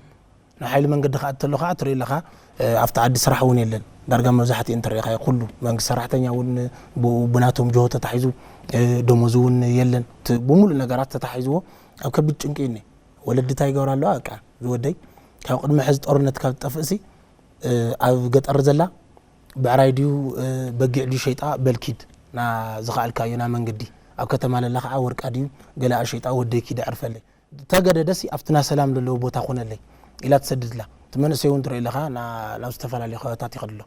ናብ ሓይሊ መንገዲ ከኣ ተሎ ከኣ ትርኢ ኣለኻ ኣብቲ ዓዲ ስራሕ እውን የለን ዳርጋ መብዛሕትኡ እንተሪኢኻ ኩሉ መንግስቲ ሰራሕተኛ እውን ብኡ ብናቶም ጆሆ ተታሒዙ ደሞዝ እውን የለን ብሙሉእ ነገራት ተታሒዝዎ ኣብ ከቢድ ጭንቂ እዩ ወለዲ እንታይ ይገብራ ኣለዋ በቃ ዝወደይ ካብ ቅድሚ ሕዚ ጦርነት ካብ ዝጠፍእሲ ኣብ ገጠር ዘላ ብዕራይ ድዩ በጊዕ ድዩ ሸይጣ በልኪድ ና ዝኸኣልካዮ ና መንገዲ ኣብ ከተማ ለላ ከዓ ወርቃ ድዩ ገለኣ ሸይጣ ወደይ ኪድ ዕርፈለይ ተገደደሲ ኣብቲ ና ሰላም ዘለዎ ቦታ ኮነለይ ኢላ ትሰድድላ እቲ መንእሰይ እውን ትርኢ ኣለኻ ናብ ዝተፈላለዩ ከባታት ይኸድሎ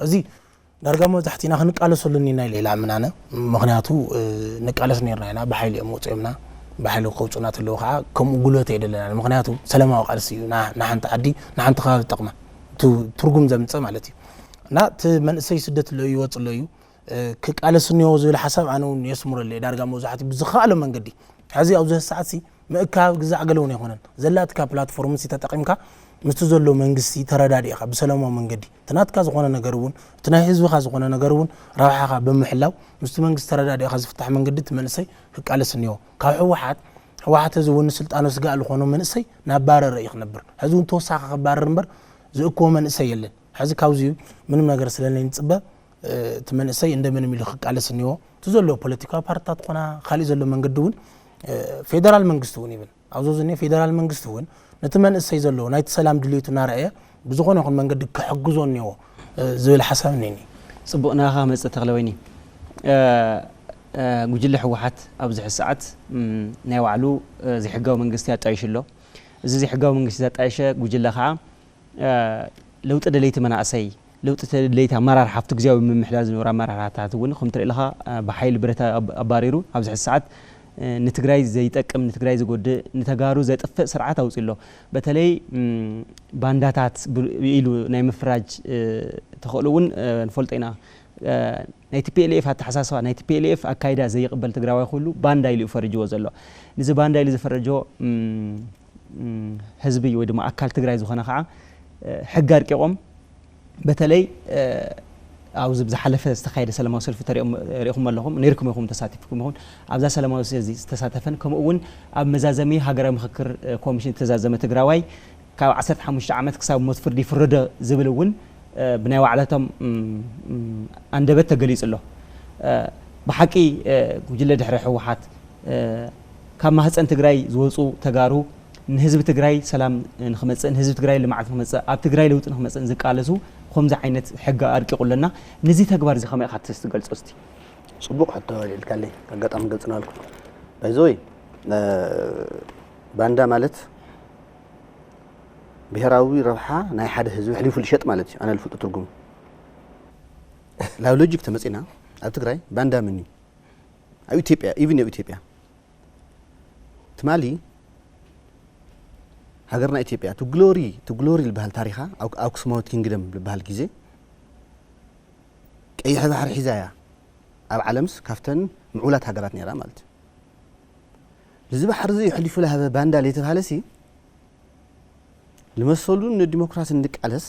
እዚ ዳርጋ መብዛሕትና ክንቃለሰሉ እኒና ኢለ ይልኣምን ኣነ ምክንያቱ ንቃለስ ነርና ኢና ብሓይሊ እዮም ወፂኦምና ብሓይሊ ከውፁና ተለዉ ከዓ ከምኡ ጉልበት የደለና ምክንያቱ ሰላማዊ ቃልሲ እዩ ንሓንቲ ዓዲ ንሓንቲ ከባቢ ጠቕማ ትርጉም ዘምፅእ ማለት እዩ እና እቲ መንእሰይ ስደት ኣሎ ይወፅ ኣሎ እዩ ክቃለስ እኒኦ ዝብል ሓሳብ ኣነ እውን የስምረሉ ዳርጋ መብዛሕትኡ ብዝኸኣሎ መንገዲ ሕዚ ኣብዚ ሰዓት ምእካብ ግዛዕ ገለ እውን ኣይኮነን ዘላትካ ፕላትፎርም ሲ ተጠቂምካ ምስቲ ዘሎ መንግስቲ ተረዳዲእካ ብሰላማዊ መንገዲ እቲ ናትካ ዝኾነ ነገር እውን እቲ ናይ ህዝብኻ ዝኾነ ነገር እውን ረብሓኻ ብምሕላው ምስቲ መንግስቲ ተረዳዲእካ ዝፍታሕ መንገዲ እቲ መንእሰይ ክቃለስ እኒኦ ካብ ህወሓት ህወሓት እዚ እውን ስልጣኑ ስጋእ ዝኾነ መንእሰይ ናብ ባረረ እዩ ክነብር ሕዚ እውን ተወሳኺ ክባረር እምበር ዝእክቦ መንእሰይ የለን ሕዚ ካብዚ ምንም ነገር ስለለይ ንፅበ እቲ መንእሰይ እንደምንም ኢሉ ክቃለስ እኒዎ እቲ ዘለዎ ፖለቲካዊ ፓርትታት ኮና ካሊእ ዘሎ መንገዲ እውን ፌደራል መንግስቲ እውን ይብል ኣብዚ ዝኒ ፌደራል መንግስቲ እውን ነቲ መንእሰይ ዘለዎ ናይቲ ሰላም ድልየቱ እናረኣየ ብዝኾነ ይኹን መንገዲ ክሕግዞ እኒዎ ዝብል ሓሳብ እኒኒ ፅቡቕ ናኻ መፅእ ተክለወይኒ ጉጅለ ህወሓት ኣብዚ ሕዚ ሰዓት ናይ ባዕሉ ዘይሕጋዊ መንግስቲ ኣጣይሹ ኣሎ እዚ ዘይሕጋዊ መንግስቲ ዘጣየሸ ጉጅለ ከዓ ለውጢ ደለይቲ መናእሰይ ለውጢ ደለይቲ ኣመራርሓ ኣብቲ ግዜያዊ ምምሕዳር ዝነበሩ ኣመራርሓታት እውን ከም ትርኢ ኣለኻ ብሓይሊ ብረት ኣባሪሩ ኣብዚ ሕዚ ሰዓት ንትግራይ ዘይጠቅም ንትግራይ ዝጎድእ ንተጋሩ ዘጥፍእ ስርዓት ኣውፅኡ ኣሎ በተለይ ባንዳታት ኢሉ ናይ ምፍራጅ ተኽእሎ እውን ንፈልጦ ኢና ናይ ቲፒኤልኤፍ ኣተሓሳስባ ናይ ቲፒኤልኤፍ ኣካይዳ ዘይቕበል ትግራዋይ ኩሉ ባንዳ ኢሉ እዩ ፈርጅዎ ዘሎ ንዚ ባንዳ ኢሉ ዝፈረጆ ህዝቢ ወይ ድማ ኣካል ትግራይ ዝኾነ ከዓ ሕጊ ኣርቂቖም በተለይ ኣብዚ ብዝሓለፈ ዝተካየደ ሰላማዊ ሰልፊ ሪእኹም ኣለኹም ነርኩም ኢኹም ተሳቲፍኩም ይኹን ኣብዛ ሰላማዊ ሰልፊ ዝተሳተፈን ከምኡ እውን ኣብ መዛዘሚ ሃገራዊ ምክክር ኮሚሽን ዝተዛዘመ ትግራዋይ ካብ ዓሰርተ ሓሙሽተ ዓመት ክሳብ ሞት ፍርዲ ይፍረዶ ዝብል እውን ብናይ ባዕላቶም ኣንደበት ተገሊፁ ኣሎ ብሓቂ ጉጅለ ድሕረ ህወሓት ካብ ማህፀን ትግራይ ዝወፁ ተጋሩ ንህዝቢ ትግራይ ሰላም ንክመፅእ ንህዝቢ ትግራይ ልምዓት ንክመፅእ ኣብ ትግራይ ለውጢ ንክመፅእ ዝቃለሱ ከምዚ ዓይነት ሕጊ ኣርቂቑ ኣለና ንዚ ተግባር እዚ ከመይ ኢኻ ትገልፆ እስቲ ፅቡቕ ሕቶ ኢልካለይ ኣጋጣሚ ገልፅናልኩ ባይዘወይ ባንዳ ማለት ብሄራዊ ረብሓ ናይ ሓደ ህዝቢ ሕሊፉ ልሸጥ ማለት እዩ ኣነ ልፍልጡ ትርጉሙ ላብ ሎጂክ ተመፂና ኣብ ትግራይ ባንዳ ምን እዩ ኣብ ኢትዮጵያ ኢቭን ኣብ ኢትዮጵያ ትማሊ ሃገርና ኢትዮጵያ ቱ ግሎሪ ቱ ግሎሪ ዝበሃል ታሪኻ ኣብ ኣክሱማዊት ኪንግደም ዝበሃል ግዜ ቀይሕ ባሕሪ ሒዛ እያ ኣብ ዓለምስ ካብተን ምዑላት ሃገራት ነይራ ማለት እዩ እዚ ባሕሪ እዚ ሕሊፉ ለሃበ ባንዳ ለይተባሃለሲ ንመሰሉን ንዲሞክራሲን ንቃለስ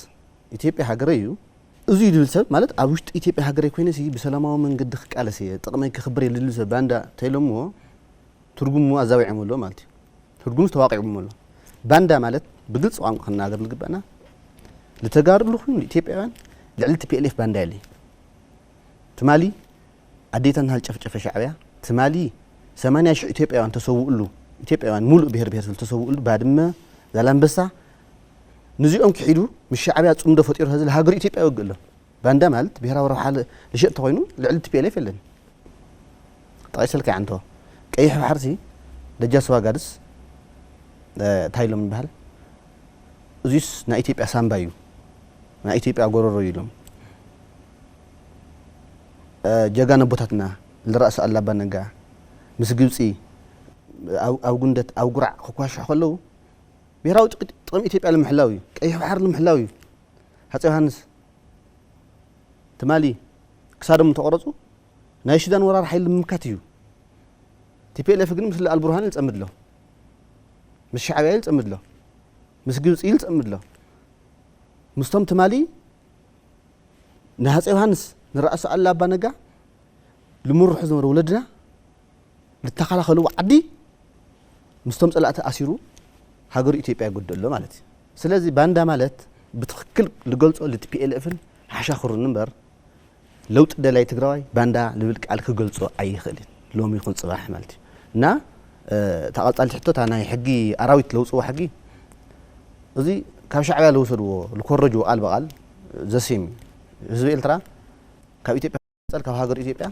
ኢትዮጵያ ሃገረይ እዩ እዚ እዩ ዝብል ሰብ ማለት ኣብ ውሽጢ ኢትዮጵያ ሃገረይ ኮይነ ሲ ብሰላማዊ መንገዲ ክቃለስ እየ ጥቕመይ ክኽብር እየ ዝብል ሰብ ባንዳ ተይሎምዎ ትርጉሙ ኣዛዊዖም ኣሎ ማለት እዩ ትርጉሙ ተዋቂዕዎም ኣሎ ባንዳ ማለት ብግልፂ ቋንቋ ክናገር ዝግባና ልተጋሩ ልኹን ኢትዮጵያውያን ልዕሊ ቲፒኤልኤፍ ባንዳ የለይ ትማሊ ኣዴታትና ዝጨፍጨፈ ሻዕብያ ትማሊ ሰማንያ ሽሕ ኢትዮጵያውያን ተሰውእሉ ኢትዮጵያውያን ሙሉእ ብሄር ብሄረሰብ ዝተሰውእሉ ባድመ ዛላንበሳ ንዚኦም ክሒዱ ምስ ሻዕብያ ፅምዶ ፈጢሩ ሀዚ ለሃገሩ ኢትዮጵያ ይወግእ ኣሎ ባንዳ ማለት ብሄራዊ ረብሓ ልሸጥ እንተኮይኑ ልዕሊ ቲፒኤልኤፍ የለን ጠቂሰልካ ይዓንቶ ቀይሕ ባሕርሲ ደጃስ ዋጋድስ እንታይ ኢሎም ይበሃል እዚስ ናይ ኢትዮጵያ ሳምባ እዩ ናይ ኢትዮጵያ ጎረሮ እዩ ኢሎም ጀጋኑ ኣቦታትና ልራእሲ ኣላባ ነጋ ምስ ግብፂ ኣብ ጉንደት ኣብ ጉራዕ ክኳሽሑ ከለዉ ብሄራዊ ጥቕሚ ኢትዮጵያ ንምሕላው እዩ፣ ቀይሕ ባሕሪ ንምሕላው እዩ። ሃፀይ ዮሃንስ ትማሊ ክሳዶም እንተቆረፁ ናይ ሱዳን ወራር ሓይሊ ንምምካት እዩ። ቲፒኤልኤፍ ግን ምስ ኣልቡርሃን ይፀምድ ኣሎ፣ ምስ ሻዕብያ ይፀምድ ኣሎ፣ ምስ ግብፂ ይፀምድ ኣሎ። ምስቶም ትማሊ ንሃፀይ ዮሃንስ ንራእሲ ኣሉላ ኣባ ነጋ ልምርሑ ዝነበረ ወለድና ልተኸላኸልዎ ዓዲ ምስቶም ፀላእቲ ኣሲሩ ሃገሩ ኢትዮጵያ ይጎድእ ኣሎ ማለት እዩ። ስለዚ ባንዳ ማለት ብትኽክል ልገልፆ ልቲፒኤልኤፍን ሓሻኽሩን እምበር ለውጢ ደላይ ትግራዋይ ባንዳ ልብል ቃል ክገልፆ ኣይኽእልን ሎሚ ይኹን ፅባሕ ማለት እዩ። እና እታ ቀፃልቲ ሕቶ እታ ናይ ሕጊ ኣራዊት ለውፅዎ ሕጊ እዚ ካብ ሻዕብያ ለውሰድዎ ልኮረጅዎ ቃል ብቃል ዘሴም እዩ። ህዝቢ ኤርትራ ካብ ኢትዮጵያ ቀፀል ካብ ሃገር ኢትዮጵያ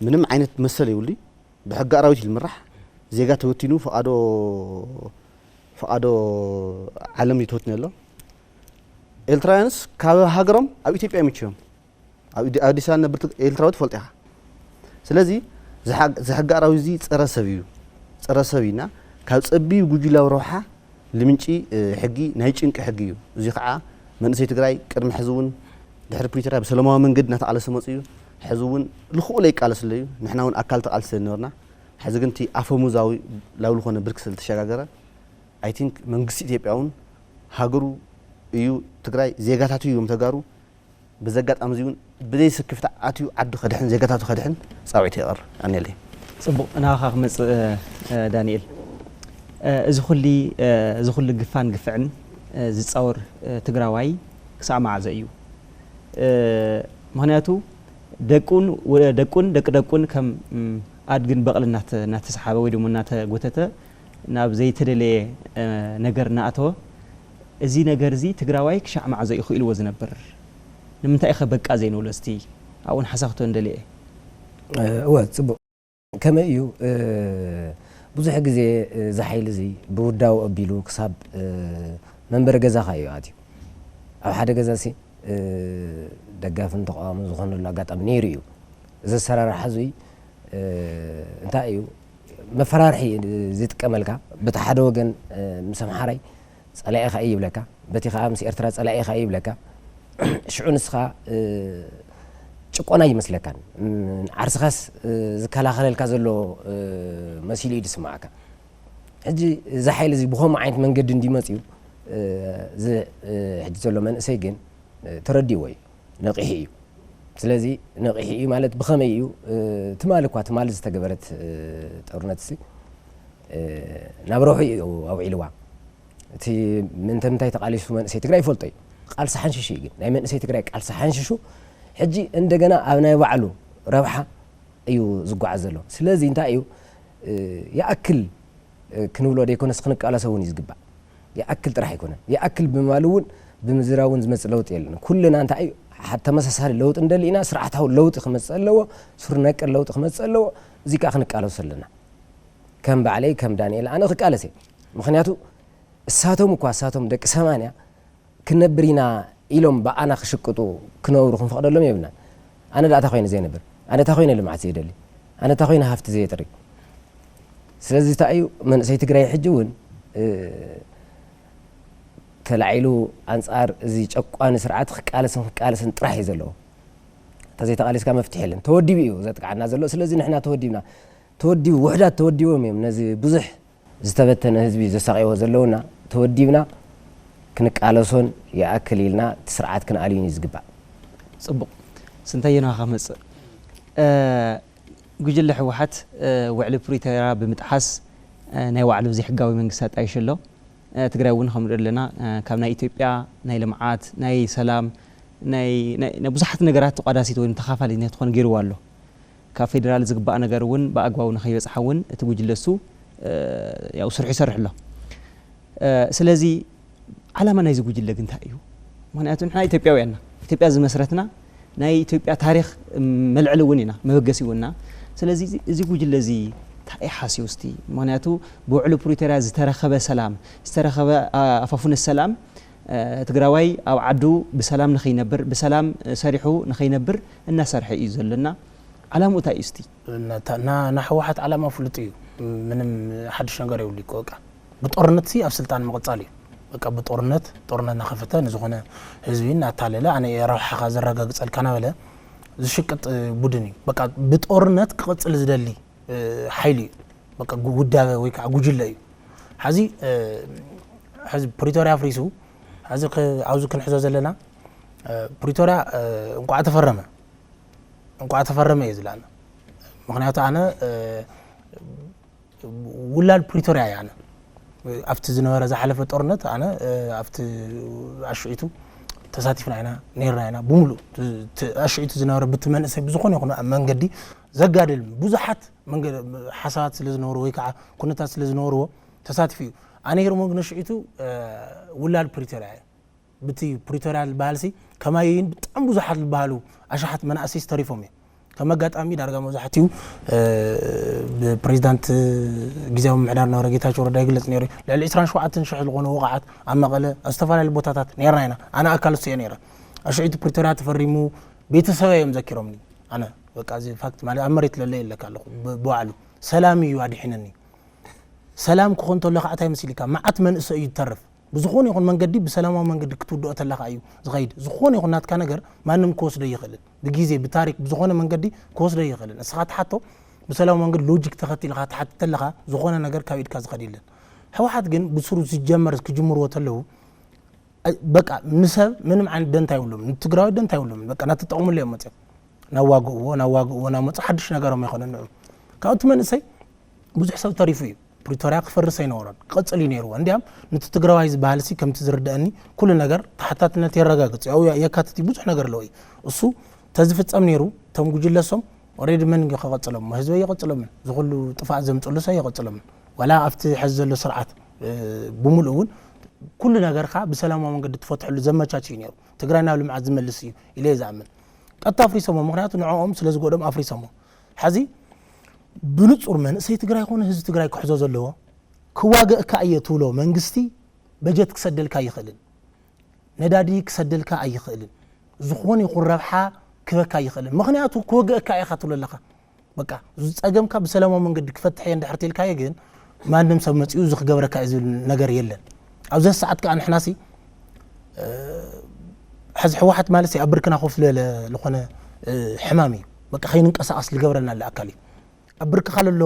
ምንም ዓይነት መሰል የብሉ። ብሕጊ ኣራዊት እዩ ዝምራሕ። ዜጋ ተበቲኑ ፈቓዶ ፈቓዶ ዓለም እዩ ተበቲኑ ኣሎ። ኤርትራውያንስ ካብ ሃገሮም ኣብ ኢትዮጵያ ይምችዮም። ኣብ ኢድ- ኣዲስ ኣበባ ነብርቲ ኤርትራዊ ትፈልጦ ኢኻ። ስለዚ ዝሓ- ዝሕጊ ኣራዊት እዚ ፀረ ሰብ እዩ። ፀረ ሰብ እዩና ካብ ፀቢብ ጉጅላዊ ረብሓ ልምንጪ እ፣ ሕጊ ናይ ጭንቂ ሕጊ እዩ። እዚ ከዓ መንእሰይ ትግራይ ቅድሚ ሕዚ እውን ድሕሪ ፕሪቶርያ ብሰላማዊ መንገዲ እናተቃለሰ መፅኡ እዩ። ሕዚ እውን ልክኡ ለይቃለስ ኣሎ እዩ። ንሕና እውን ኣካል ተቃልሲ ነበርና። ሕዚ ግን እቲ ኣፈሙዛዊ ላው ዝኾነ ብርክ ስለተሸጋገረ ኣይ ቲንክ መንግስቲ ኢትዮጵያ እውን ሃገሩ እዩ ትግራይ ዜጋታቱ እዮም ተጋሩ በዚ ኣጋጣሚ እዚ እውን ብዘይ ስክፍታ ኣትዩ ዓዱ ከድሕን ዜጋታቱ ከድሕን ፃውዒት የቕርብ። ኣኔለይ። ፅቡቕ፣ ናኻ ክመፅእ እ፣ ዳንኤል። እ፣ እዚ ኩሊ እ፣ እዚ ኩሉ ግፋን ግፍዕን እ፣ ዝፃወር እ፣ ትግራዋይ ክሳዕ መዓዘ እዩ? እ፣ ምኽንያቱ ደቁን ወ- ደቁን ደቂ ደቁን ከም ም፣ ኣድግን በቕልን እናተ- እናተሰሓበ ወይ ድማ እናተጎተተ ናብ ዘይተደለየ እ፣ ነገር እናኣተወ እዚ ነገር እዚ ትግራዋይ ክሻዕ መዓዘ እዩ ክኢልዎ ዝነብር? ንምንታይ ኢኸ በቃ ዘይንብሎ እስቲ ኣብኡ ንሓሳኽቶ እንደልየ። እወ ፅቡቅ ከመይ እዩ ብዙሕ ግዜ እዚ ሓይሊ እዚ ብውዳው ኣቢሉ ክሳብ መንበሪ ገዛኻ እዩ ኣትዩ ኣብ ሓደ ገዛ ሲ ደጋፍን ተቃዋምን ዝኾነሉ ኣጋጣሚ ነይሩ እዩ እዚ ኣሰራርሓ እዙይ እንታይ እዩ መፈራርሒ ዝጥቀመልካ በቲ ሓደ ወገን ምስ ኣምሓራይ ጸላኢኻ እዩ ይብለካ፣ በቲ ኸኣ ምስ ኤርትራ ጸላኢኻ እዩ ይብለካ። ሽዑ ንስኻ ጭቆና ይመስለካን ዓርስኻስ ዝከላኸለልካ ዘሎ መሲሉ እዩ ዝስምዓካ። ሕጂ እዚ ሓይሊ እዚ ብኸምኡ ዓይነት መንገዲ እንድዩ መጺኡ እዚ ሕጂ ዘሎ መንእሰይ ግን ተረዲእዎ እዩ፣ ነቒሑ እዩ። ስለዚ ነቒሑ እዩ ማለት ብኸመይ እዩ? ትማሊ እኳ ትማሊ ዝተገበረት ጦርነት ሲ ናብ ረብሑ እዩ ኣውዒልዋ። እቲ ምንተ ምንታይ ተቓሊሱ መንእሰይ ትግራይ ይፈልጦ እዩ። ቃልሲ ሓንሽሹ እዩ ግን ናይ መንእሰይ ትግራይ ቃልሲ ሓንሽሹ ሕጂ እንደገና ኣብ ናይ ባዕሉ ረብሓ እዩ ዝጓዓዝ ዘሎ። ስለዚ እንታይ እዩ ይኣክል ክንብሎ ደይኮነስ ክንቃለሶ እውን እዩ ዝግባእ። ይኣክል ጥራሕ ኣይኮነን። ይኣክል ብምባል እውን ብምዝራብ እውን ዝመፅእ ለውጢ የለን። ኩልና እንታይ እዩ ሓ- ተመሳሳሊ ለውጢ እንደሊ ኢና። ስርዓታዊ ለውጢ ክመፅእ ኣለዎ። ስር ነቀል ለውጢ ክመፅእ ኣለዎ። እዚ ከዓ ክንቃለሶ ኣለና። ከም ባዕለይ ከም ዳንኤል ኣነ ክቃለስ እየ። ምክንያቱ እሳቶም እኳ እሳቶም ደቂ ሰማንያ ክነብር ኢና ኢሎም ብኣና ክሽቅጡ ክነብሩ ክንፈቕደሎም የብልናን። ኣነ ደኣ እንታይ ኮይነ ዘይነብር? ኣነ እንታይ ኮይነ ልምዓት ዘይደሊ? ኣነ እንታይ ኮይነ ሃፍቲ ዘየጥሪ? ስለዚ እንታይ እዩ መንእሰይ ትግራይ ሕጂ እውን ተላዒሉ ኣንፃር እዚ ጨቋኒ ስርዓት ክቃለስን ክቃለስን ጥራሕ እዩ ዘለዎ። እንተዘይተቓሊስካ መፍትሒ የለን። ተወዲቡ እዩ ዘጥቅዓና ዘሎ። ስለዚ ንሕና ተወዲብና ተወዲቡ ውሕዳት ተወዲቦም እዮም ነዚ ብዙሕ ዝተበተነ ህዝቢ ዘሳቕይዎ ዘለውና ተወዲብና ክንቃለሶን ይኣክል ኢልና እቲ ስርዓት ክንኣልዩን እዩ ዝግባእ። ፅቡቕ ስንታየ ናኻ መፅእ ጉጅለ ህወሓት ውዕሊ ፕሪቶርያ ብምጥሓስ ናይ ባዕሉ ዘይሕጋዊ መንግስቲ ኣጣይሹ ኣሎ። ትግራይ እውን ከም ንሪኦ ኣለና ካብ ናይ ኢትዮጵያ ናይ ልምዓት ናይ ሰላም ናይ ብዙሓት ነገራት ተቋዳሲት ወይ ተኻፋሊት ትኾን ገይርዋ ኣሎ። ካብ ፌደራል ዝግባእ ነገር እውን ብኣግባቡ ንኸይበፅሓ እውን እቲ ጉጅለ እሱ ያው ስርሑ ይሰርሕ ኣሎ። ስለዚ ዓላማ ናይዚ ጉጅለ ግን እንታይ እዩ? ምክንያቱ ንሕና ኢትዮጵያውያን ኢና። ኢትዮጵያ ዝመስረትና ናይ ኢትዮጵያ ታሪክ መልዕሊ እውን ኢና፣ መበገሲ እውን ኢና። ስለዚ እዚ ጉጅለ እዚ እንታይ እዩ ሓስዩ እስቲ? ምክንያቱ ብውዕሊ ፕሪቶርያ ዝተረኸበ ሰላም፣ ዝተረኸበ ኣፋፉነት ሰላም ትግራዋይ ኣብ ዓዱ ብሰላም ንኸይነብር፣ ብሰላም ሰሪሑ ንኸይነብር እናሰርሐ እዩ ዘለና። ዓላምኡ እንታይ እዩ እስቲ? ናይ ህወሓት ዓላማ ፍሉጥ እዩ። ምንም ሓድሽ ነገር የብሉ። በቃ ብጦርነት ሲ ኣብ ስልጣን ምቕፃል እዩ። በቃ ብጦርነት ጦርነት እናኸፈተ ንዝኾነ ህዝቢ እናታለለ ኣነ ረብሓኻ ዘረጋግፀልካ እናበለ ዝሽቅጥ ቡድን እዩ። በቃ ብጦርነት ክቕፅል ዝደሊ ሓይሊ እዩ። በቃ ውዳበ ወይ ከዓ ጉጅለ እዩ። ሕዚ ሕዚ ፕሪቶርያ ኣፍሪሱ ሕዚ ኣብዚ ክንሕዞ ዘለና ፕሪቶርያ እንቋዕ ተፈረመ እንቋዕ ተፈረመ እየ ዝለኣና። ምክንያቱ ኣነ ውላድ ፕሪቶርያ እየ። ኣነ ኣብቲ ዝነበረ ዝሓለፈ ጦርነት ኣነ ኣብቲ ኣሽዒቱ ተሳቲፍና ኢና ነርና ኢና ብምሉእ ኣሽዒቱ ዝነበረ ብቲ መንእሰይ ብዝኾነ ይኹን መንገዲ ዘጋድል ብዙሓት ሓሳባት ስለ ዝነበሩ ወይ ከዓ ኩነታት ስለ ዝነበርዎ ተሳቲፉ እዩ። ኣነ ሄርሞ ግን ኣሽዒቱ ውላድ ፕሪቶርያ እየ። ብቲ ፕሪቶርያ ዝበሃል ሲ ከማይን ብጣዕሚ ብዙሓት ዝበሃሉ ኣሽሓት መናእሰይ ተሪፎም እዮም። ከም ኣጋጣሚ ዳርጋ መብዛሕትኡ ብፕሬዚዳንት ግዜያዊ ምምሕዳር ነበረ ጌታቸው ረዳ ይግለፅ ነይሩ። ልዕሊ ዕስራን ሸውዓተን ሽሕ ዝኾኑ ወቕዓት ኣብ መቐለ ኣብ ዝተፈላለዩ ቦታታት ነይርና ኢና። ኣነ ኣካል እሱ እየ ነይረ። ኣሽዒቱ ፕሪቶርያ ተፈሪሙ ቤተሰበይ እዮም ዘኪሮምኒ። ኣነ በቃ እዚ ፋክት ማለት ኣብ መሬት ለለ የለካ ኣለኹ ብባዕሉ ሰላም እዩ ኣድሒነኒ። ሰላም ክኾን ተሎ ከዓ እንታይ መሲልካ መዓት መንእሰይ እዩ ዝተርፍ። ብዝኾነ ይኹን መንገዲ ብሰላማዊ መንገዲ ክትውድኦ ተለኻ እዩ ዝኸይድ። ዝኾነ ይኹን ናትካ ነገር ማንም ክወስዶ ይኽእልን ብግዜ ብታሪክ ብዝኾነ መንገዲ ክወስዶ ይኽእልን። እስኻ ትሓቶ ብሰላማዊ መንገዲ ሎጂክ ተኸቲልካ ትሓትት ተለኻ ዝኾነ ነገር ካብ ኢድካ ዝኸድ የለን። ህወሓት ግን ብስሩ ዝጀመር ክጅምርዎ ተለዉ በቃ ንሰብ ምንም ዓይነት ደንታ የብሎም፣ ንትግራዊ ደንታ የብሎም። በቃ ናተጠቕምሉ እዮም መፅኦም ናዋግእዎ ናዋግእዎ ናመፁ ሓድሽ ነገሮም ኣይኮነን ንዑ ካብቲ መንእሰይ ብዙሕ ሰብ ተሪፉ እዩ። ፕሪቶርያ ክፈርስ ኣይነበሮን ክቐፅል እዩ ነይርዎ። እንዲያም ነቲ ትግራዋይ ዝበሃል ሲ ከምቲ ዝርድአኒ ኩሉ ነገር ተሓታትነት የረጋግፅ ያው የካትት ብዙሕ ነገር ኣለዎ እዩ። እሱ ተዝፍፀም ነይሩ እቶም ጉጅለሶም ኦሬዲ መን ክቐፅሎም ህዝበ ይቐፅሎምን ዝኩሉ ጥፋእ ዘምፅሉ ሰብ ይቐፅሎምን ዋላ ኣብቲ ሕዚ ዘሎ ስርዓት ብምሉእ እውን ኩሉ ነገርካ ብሰላማዊ መንገዲ ትፈትሐሉ ዘመቻች እዩ ነይሩ። ትግራይ ናብ ልምዓት ዝመልስ እዩ ኢለ ዝኣምን። ቀጥታ ኣፍሪሶሞ ምክንያቱ ንዕኦም ስለ ዝጎዶም ኣፍሪሶሞ። ሕዚ ብንፁር መንእሰይ ትግራይ ኮነ ህዝቢ ትግራይ ክሕዞ ዘለዎ ክዋገእካ እየ ትብሎ መንግስቲ በጀት ክሰደልካ ኣይኽእልን፣ ነዳዲ ክሰደልካ ኣይኽእልን፣ ዝኾነ ይኹን ረብሓ ክበካ ኣይኽእልን። ምክንያቱ ክወገእካ ኢኻ ትብሎ ኣለኻ። በቃ እዚ ፀገምካ ብሰላማዊ መንገዲ ክፈትሕ እየ እንድሕር ተልካዮ ግን ማንም ሰብ መፂኡ እዚ ክገብረካ እዩ ዝብል ነገር የለን። ኣብዚ ሰዓት ከዓ ንሕናሲ ሕዚ ህወሓት ማለት ኣብ ብርክና ኮፍ ዝበለ ዝኾነ ሕማም እዩ። በቃ ከይንንቀሳቐስ ዝገብረና ኣለ ኣካል እዩ። ኣብ ብርክኻ ለሎ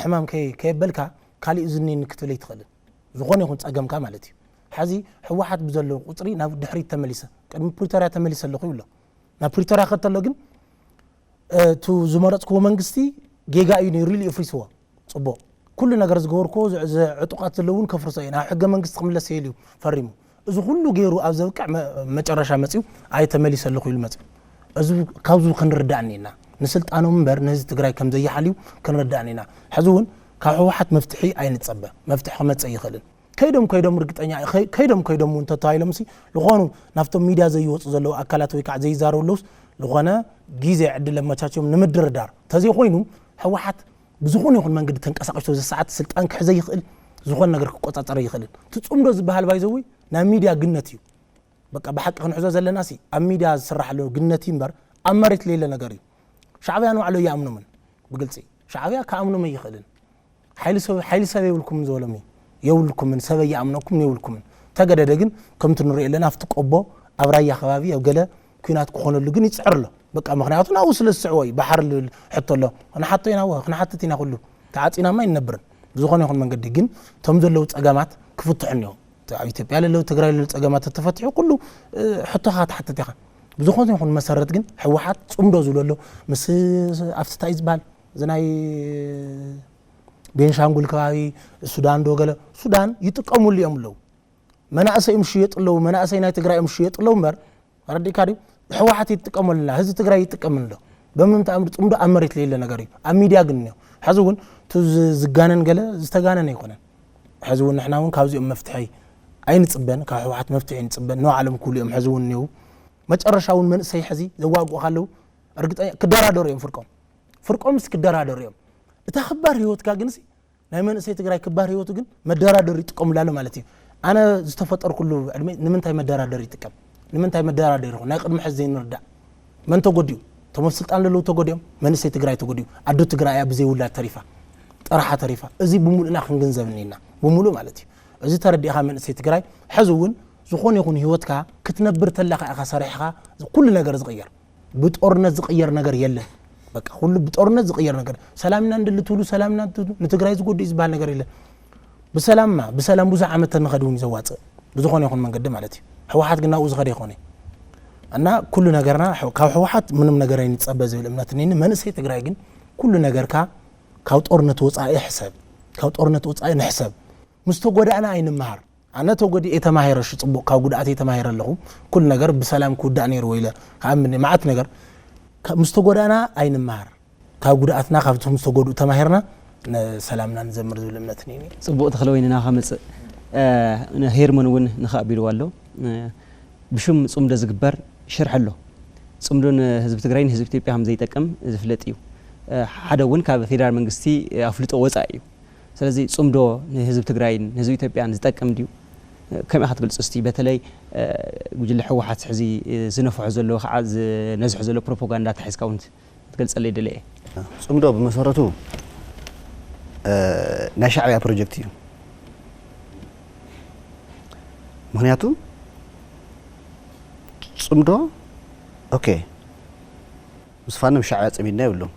ሕማም ከየበልካ ካሊእ ዝኒኒ ክትብል ኣይትኽእልን። ዝኾነ ይኹን ፀገምካ ማለት እዩ። ሕዚ ህወሓት ብዘለዎ ቁፅሪ ናብ ድሕሪት ተመሊሰ ቅድሚ ፕሪቶርያ ተመሊሰ ኣለኹ ይብሎ። ናብ ፕሪቶርያ ከተሎ ግን እቲ ዝመረፅክዎ መንግስቲ ጌጋ እዩ ነይሩ ኢሉ የፍሪስዎ። ፅቡቕ ኩሉ ነገር ዝገበርክዎ ዕጡቃት ዘለውን ከፍርሶ እየ ናብ ሕገ መንግስቲ ክምለስ እየ ኢሉ ፈሪሙ። እዚ ኩሉ ገይሩ ኣብ ዘብቅዕ መጨረሻ መፅዩ ኣይ ተመሊሰ ኣለኹ ኢሉ መፅዩ። እዚ ካብዚ ክንርዳእ እኒና ንስልጣኖም እምበር ነዚ ትግራይ ከም ዘይሓልዩ ክንርዳእ እኒና። ሕዚ እውን ካብ ህወሓት መፍትሒ ኣይንፀበ። መፍትሒ ክመፀ ይኽእልን ከይዶም ከይዶም ርግጠኛ ከይዶም ከይዶም እውን ተተባሂሎም ሲ ዝኾኑ ናብቶም ሚድያ ዘይወፁ ዘለዉ ኣካላት ወይ ከዓ ዘይዛረቡ ኣለውስ ዝኾነ ግዜ ዕድል ኣመቻችዮም ንምድርዳር ተዘይኮይኑ ህወሓት ብዝኾነ ይኹን መንገዲ ተንቀሳቂሱ እዚ ሰዓት ስልጣን ክሕዘ ይኽእል ዝኾነ ነገር ክቆፃፀረ ይኽእልን ትፅምዶ ዝበሃል ባይዘዊ ናይ ሚድያ ግነት እዩ። በቃ ብሓቂ ክንሕዞ ዘለና ሲ ኣብ ሚድያ ዝስራሕ ኣሎ ግነት እዩ እምበር ኣብ መሬት ለየለ ነገር እዩ። ሻዕብያ ንባዕሉ ኣይኣምኖምን ብግልፂ ሻዕብያ ክኣምኖም ኣይኽእልን። ሓይሊ ሰብ የብልኩምን ዝበሎም እዩ። የብልኩምን ሰብ ኣይኣምነኩም የብልኩምን። ተገደደ ግን ከምቲ ንሪኦ ኣለና ኣብቲ ቆቦ ኣብ ራያ ከባቢ ኣብ ገለ ኲናት ክኾነሉ ግን ይፅዕር ኣሎ። በቃ ምክንያቱ ናብኡ ስለ ዝስዕቦ እዩ ባሕሪ ዝብል ሕቶ ኣሎ። ክንሓቶ ኢና ወ ክንሓትት ኢና ኩሉ ተዓፂናማ ኣይንነብርን። ብዝኾነ ይኹን መንገዲ ግን እቶም ዘለዉ ፀገማት ክፍትሑ እኒኦ። ኣብ ኢትዮጵያ ለለዉ ትግራይ ለለዉ ፀገማት ተተፈትሑ ኩሉ ሕቶኻ ትሓትት ኢኻ። ብዝኾነ ይኹን መሰረት ግን ህወሓት ፅምዶ ዝብሎ ኣሎ ምስ ኣብቲ እንታይ ዝበሃል እዚ ናይ ቤንሻንጉል ከባቢ ሱዳን ዶ ገለ ሱዳን ይጥቀሙሉ እዮም ኣለዉ። መናእሰዮም ሽየጡ ኣለዉ መናእሰይ ናይ ትግራይ እዮም ሽየጡ ኣለዉ እምበር ረዲእካ ድዩ? ህወሓት ይጥቀመልና ህዝቢ ትግራይ ይጥቀም ኣሎ። በምንታይ ኣምር ፅምዶ ኣብ መሬት ለየለ ነገር እዩ ኣብ ሚድያ ግን እኒኦ። ሕዚ እውን እቲ ዝጋነን ገለ ዝተጋነን ኣይኮነን። ሕዚ እውን ንሕና እውን ካብዚኦም መፍትሒ ኣይንፅበን ካብ ህወሓት መፍትሒ ኣይንፅበን ንባዕሎም ክብሉ እዮም ሕዚ እውን እኒው። መጨረሻ እውን መንእሰይ ሕዚ ዘዋግኡ ካለው እርግጠኛ ክደራደሩ እዮም ፍርቆም ፍርቆምስ ክደራደሩ እዮም። እታ ክባር ህይወትካ ግንሲ ናይ መንእሰይ ትግራይ ክባር ህይወቱ ግን መደራደሪ ይጥቀሙላሉ ማለት እዩ። ኣነ ዝተፈጠርኩሉ ዕድመ ንምንታይ መደራደሪ ይጥቀም? ንምንታይ መደራደሪ ይኹን? ናይ ቅድሚ ሕዚ ዘይንርዳእ። መን ተጎዲኡ? እቶም ኣብ ስልጣን ዘለዉ ተጎዲኦም፣ መንእሰይ ትግራይ ተጎዲኡ። ኣዶ ትግራይ እያ ብዘይ ውላድ ተሪፋ፣ ጠራሓ ተሪፋ። እዚ ብምሉእና ክንግንዘብ እኒና፣ ብምሉእ ማለት እዩ። እዚ ተረዲእኻ መንእሰይ ትግራይ፣ ሕዚ እውን ዝኾነ ይኹን ህይወትካ ክትነብር ተለኻ ኢኻ ሰሪሕኻ ኩሉ ነገር ዝቕየር። ብጦርነት ዝቕየር ነገር የለን። በቃ ኩሉ ብጦርነት ዝቕየር ነገር፣ ሰላምና እንድሊ ትብሉ፣ ሰላምና ትብሉ፣ ንትግራይ ዝጎድእ ዝበሃል ነገር የለን። ብሰላምማ ብሰላም ብዙሕ ዓመት ተንኸድ እውን እዩ ዘዋፅእ፣ ብዝኾነ ይኹን መንገዲ ማለት እዩ። ህወሓት ግን ናብኡ ዝኸደ ይኾነ። እና ኩሉ ነገርና ሕው- ካብ ህወሓት ምንም ነገር ኣይንፀበ ዝብል እምነት እኒኒ። መንእሰይ ትግራይ ግን ኩሉ ነገርካ ካብ ጦርነት ወፃኢ ሕሰብ፣ ካብ ጦርነት ወፃኢ ንሕሰብ። ምስ ተጎዳእና ኣይንመሃር። ኣነ ተጎዲኤ ተማሂረ፣ እሺ፣ ፅቡቕ፣ ካብ ጉድኣተይ ተማሂረ ኣለኹ። ኩሉ ነገር ብሰላም ክውዳእ ነይርዎ ኢለ ክኣምን እየ። መዓት ነገር ካብ- ምስ ተጎዳእና ኣይንመሃር። ካብ ጉድኣትና ካብቶም ዝተጎድኡ ተማሂርና ንሰላምና ንዘምር ዝብል እምነት እኒኒ። ጽቡቕ፣ ተኽለ ወይኒ፣ ናኻ መጽእ። እ፣ ንሄርሞን እውን ንኽኣ ኣቢልዋ ኣሎ። እ፣ ብሽም ጽምዶ ዝግበር ሽርሒ ኣሎ። ጽምዶ ንህዝቢ ትግራይን ህዝቢ ኢትዮጵያ ከም ዘይጠቅም ዝፍለጥ እዩ። እ፣ ሓደ እውን ካብ ፌደራል መንግስቲ ኣፍልጦ ወጻኢ እዩ። ስለዚ ጽምዶ ንህዝቢ ትግራይን ንህዝቢ ኢትዮጵያን ዝጠቅም ድዩ? እ፣ ከመይ ኢኻ ትገልጾ እስቲ? በተለይ፣ እ፣ ጉጅለ ህወሓት ሕዚ፣ እ፣ ዝነፍሖ ዘሎ ከዓ ዝነዝሖ ዘሎ ፕሮፓጋንዳ ተሒዝካ እውን ክትገልጸለይ ደለ እየ። ጽምዶ ብመሰረቱ፣ እ፣ ናይ ሻዕብያ ፕሮጀክት እዩ። ምኽንያቱ ጽምዶ፣ ኦኬ፣ ምስ ፋኖ ምስ ሻዕብያ ጸሚድና ይብሎም።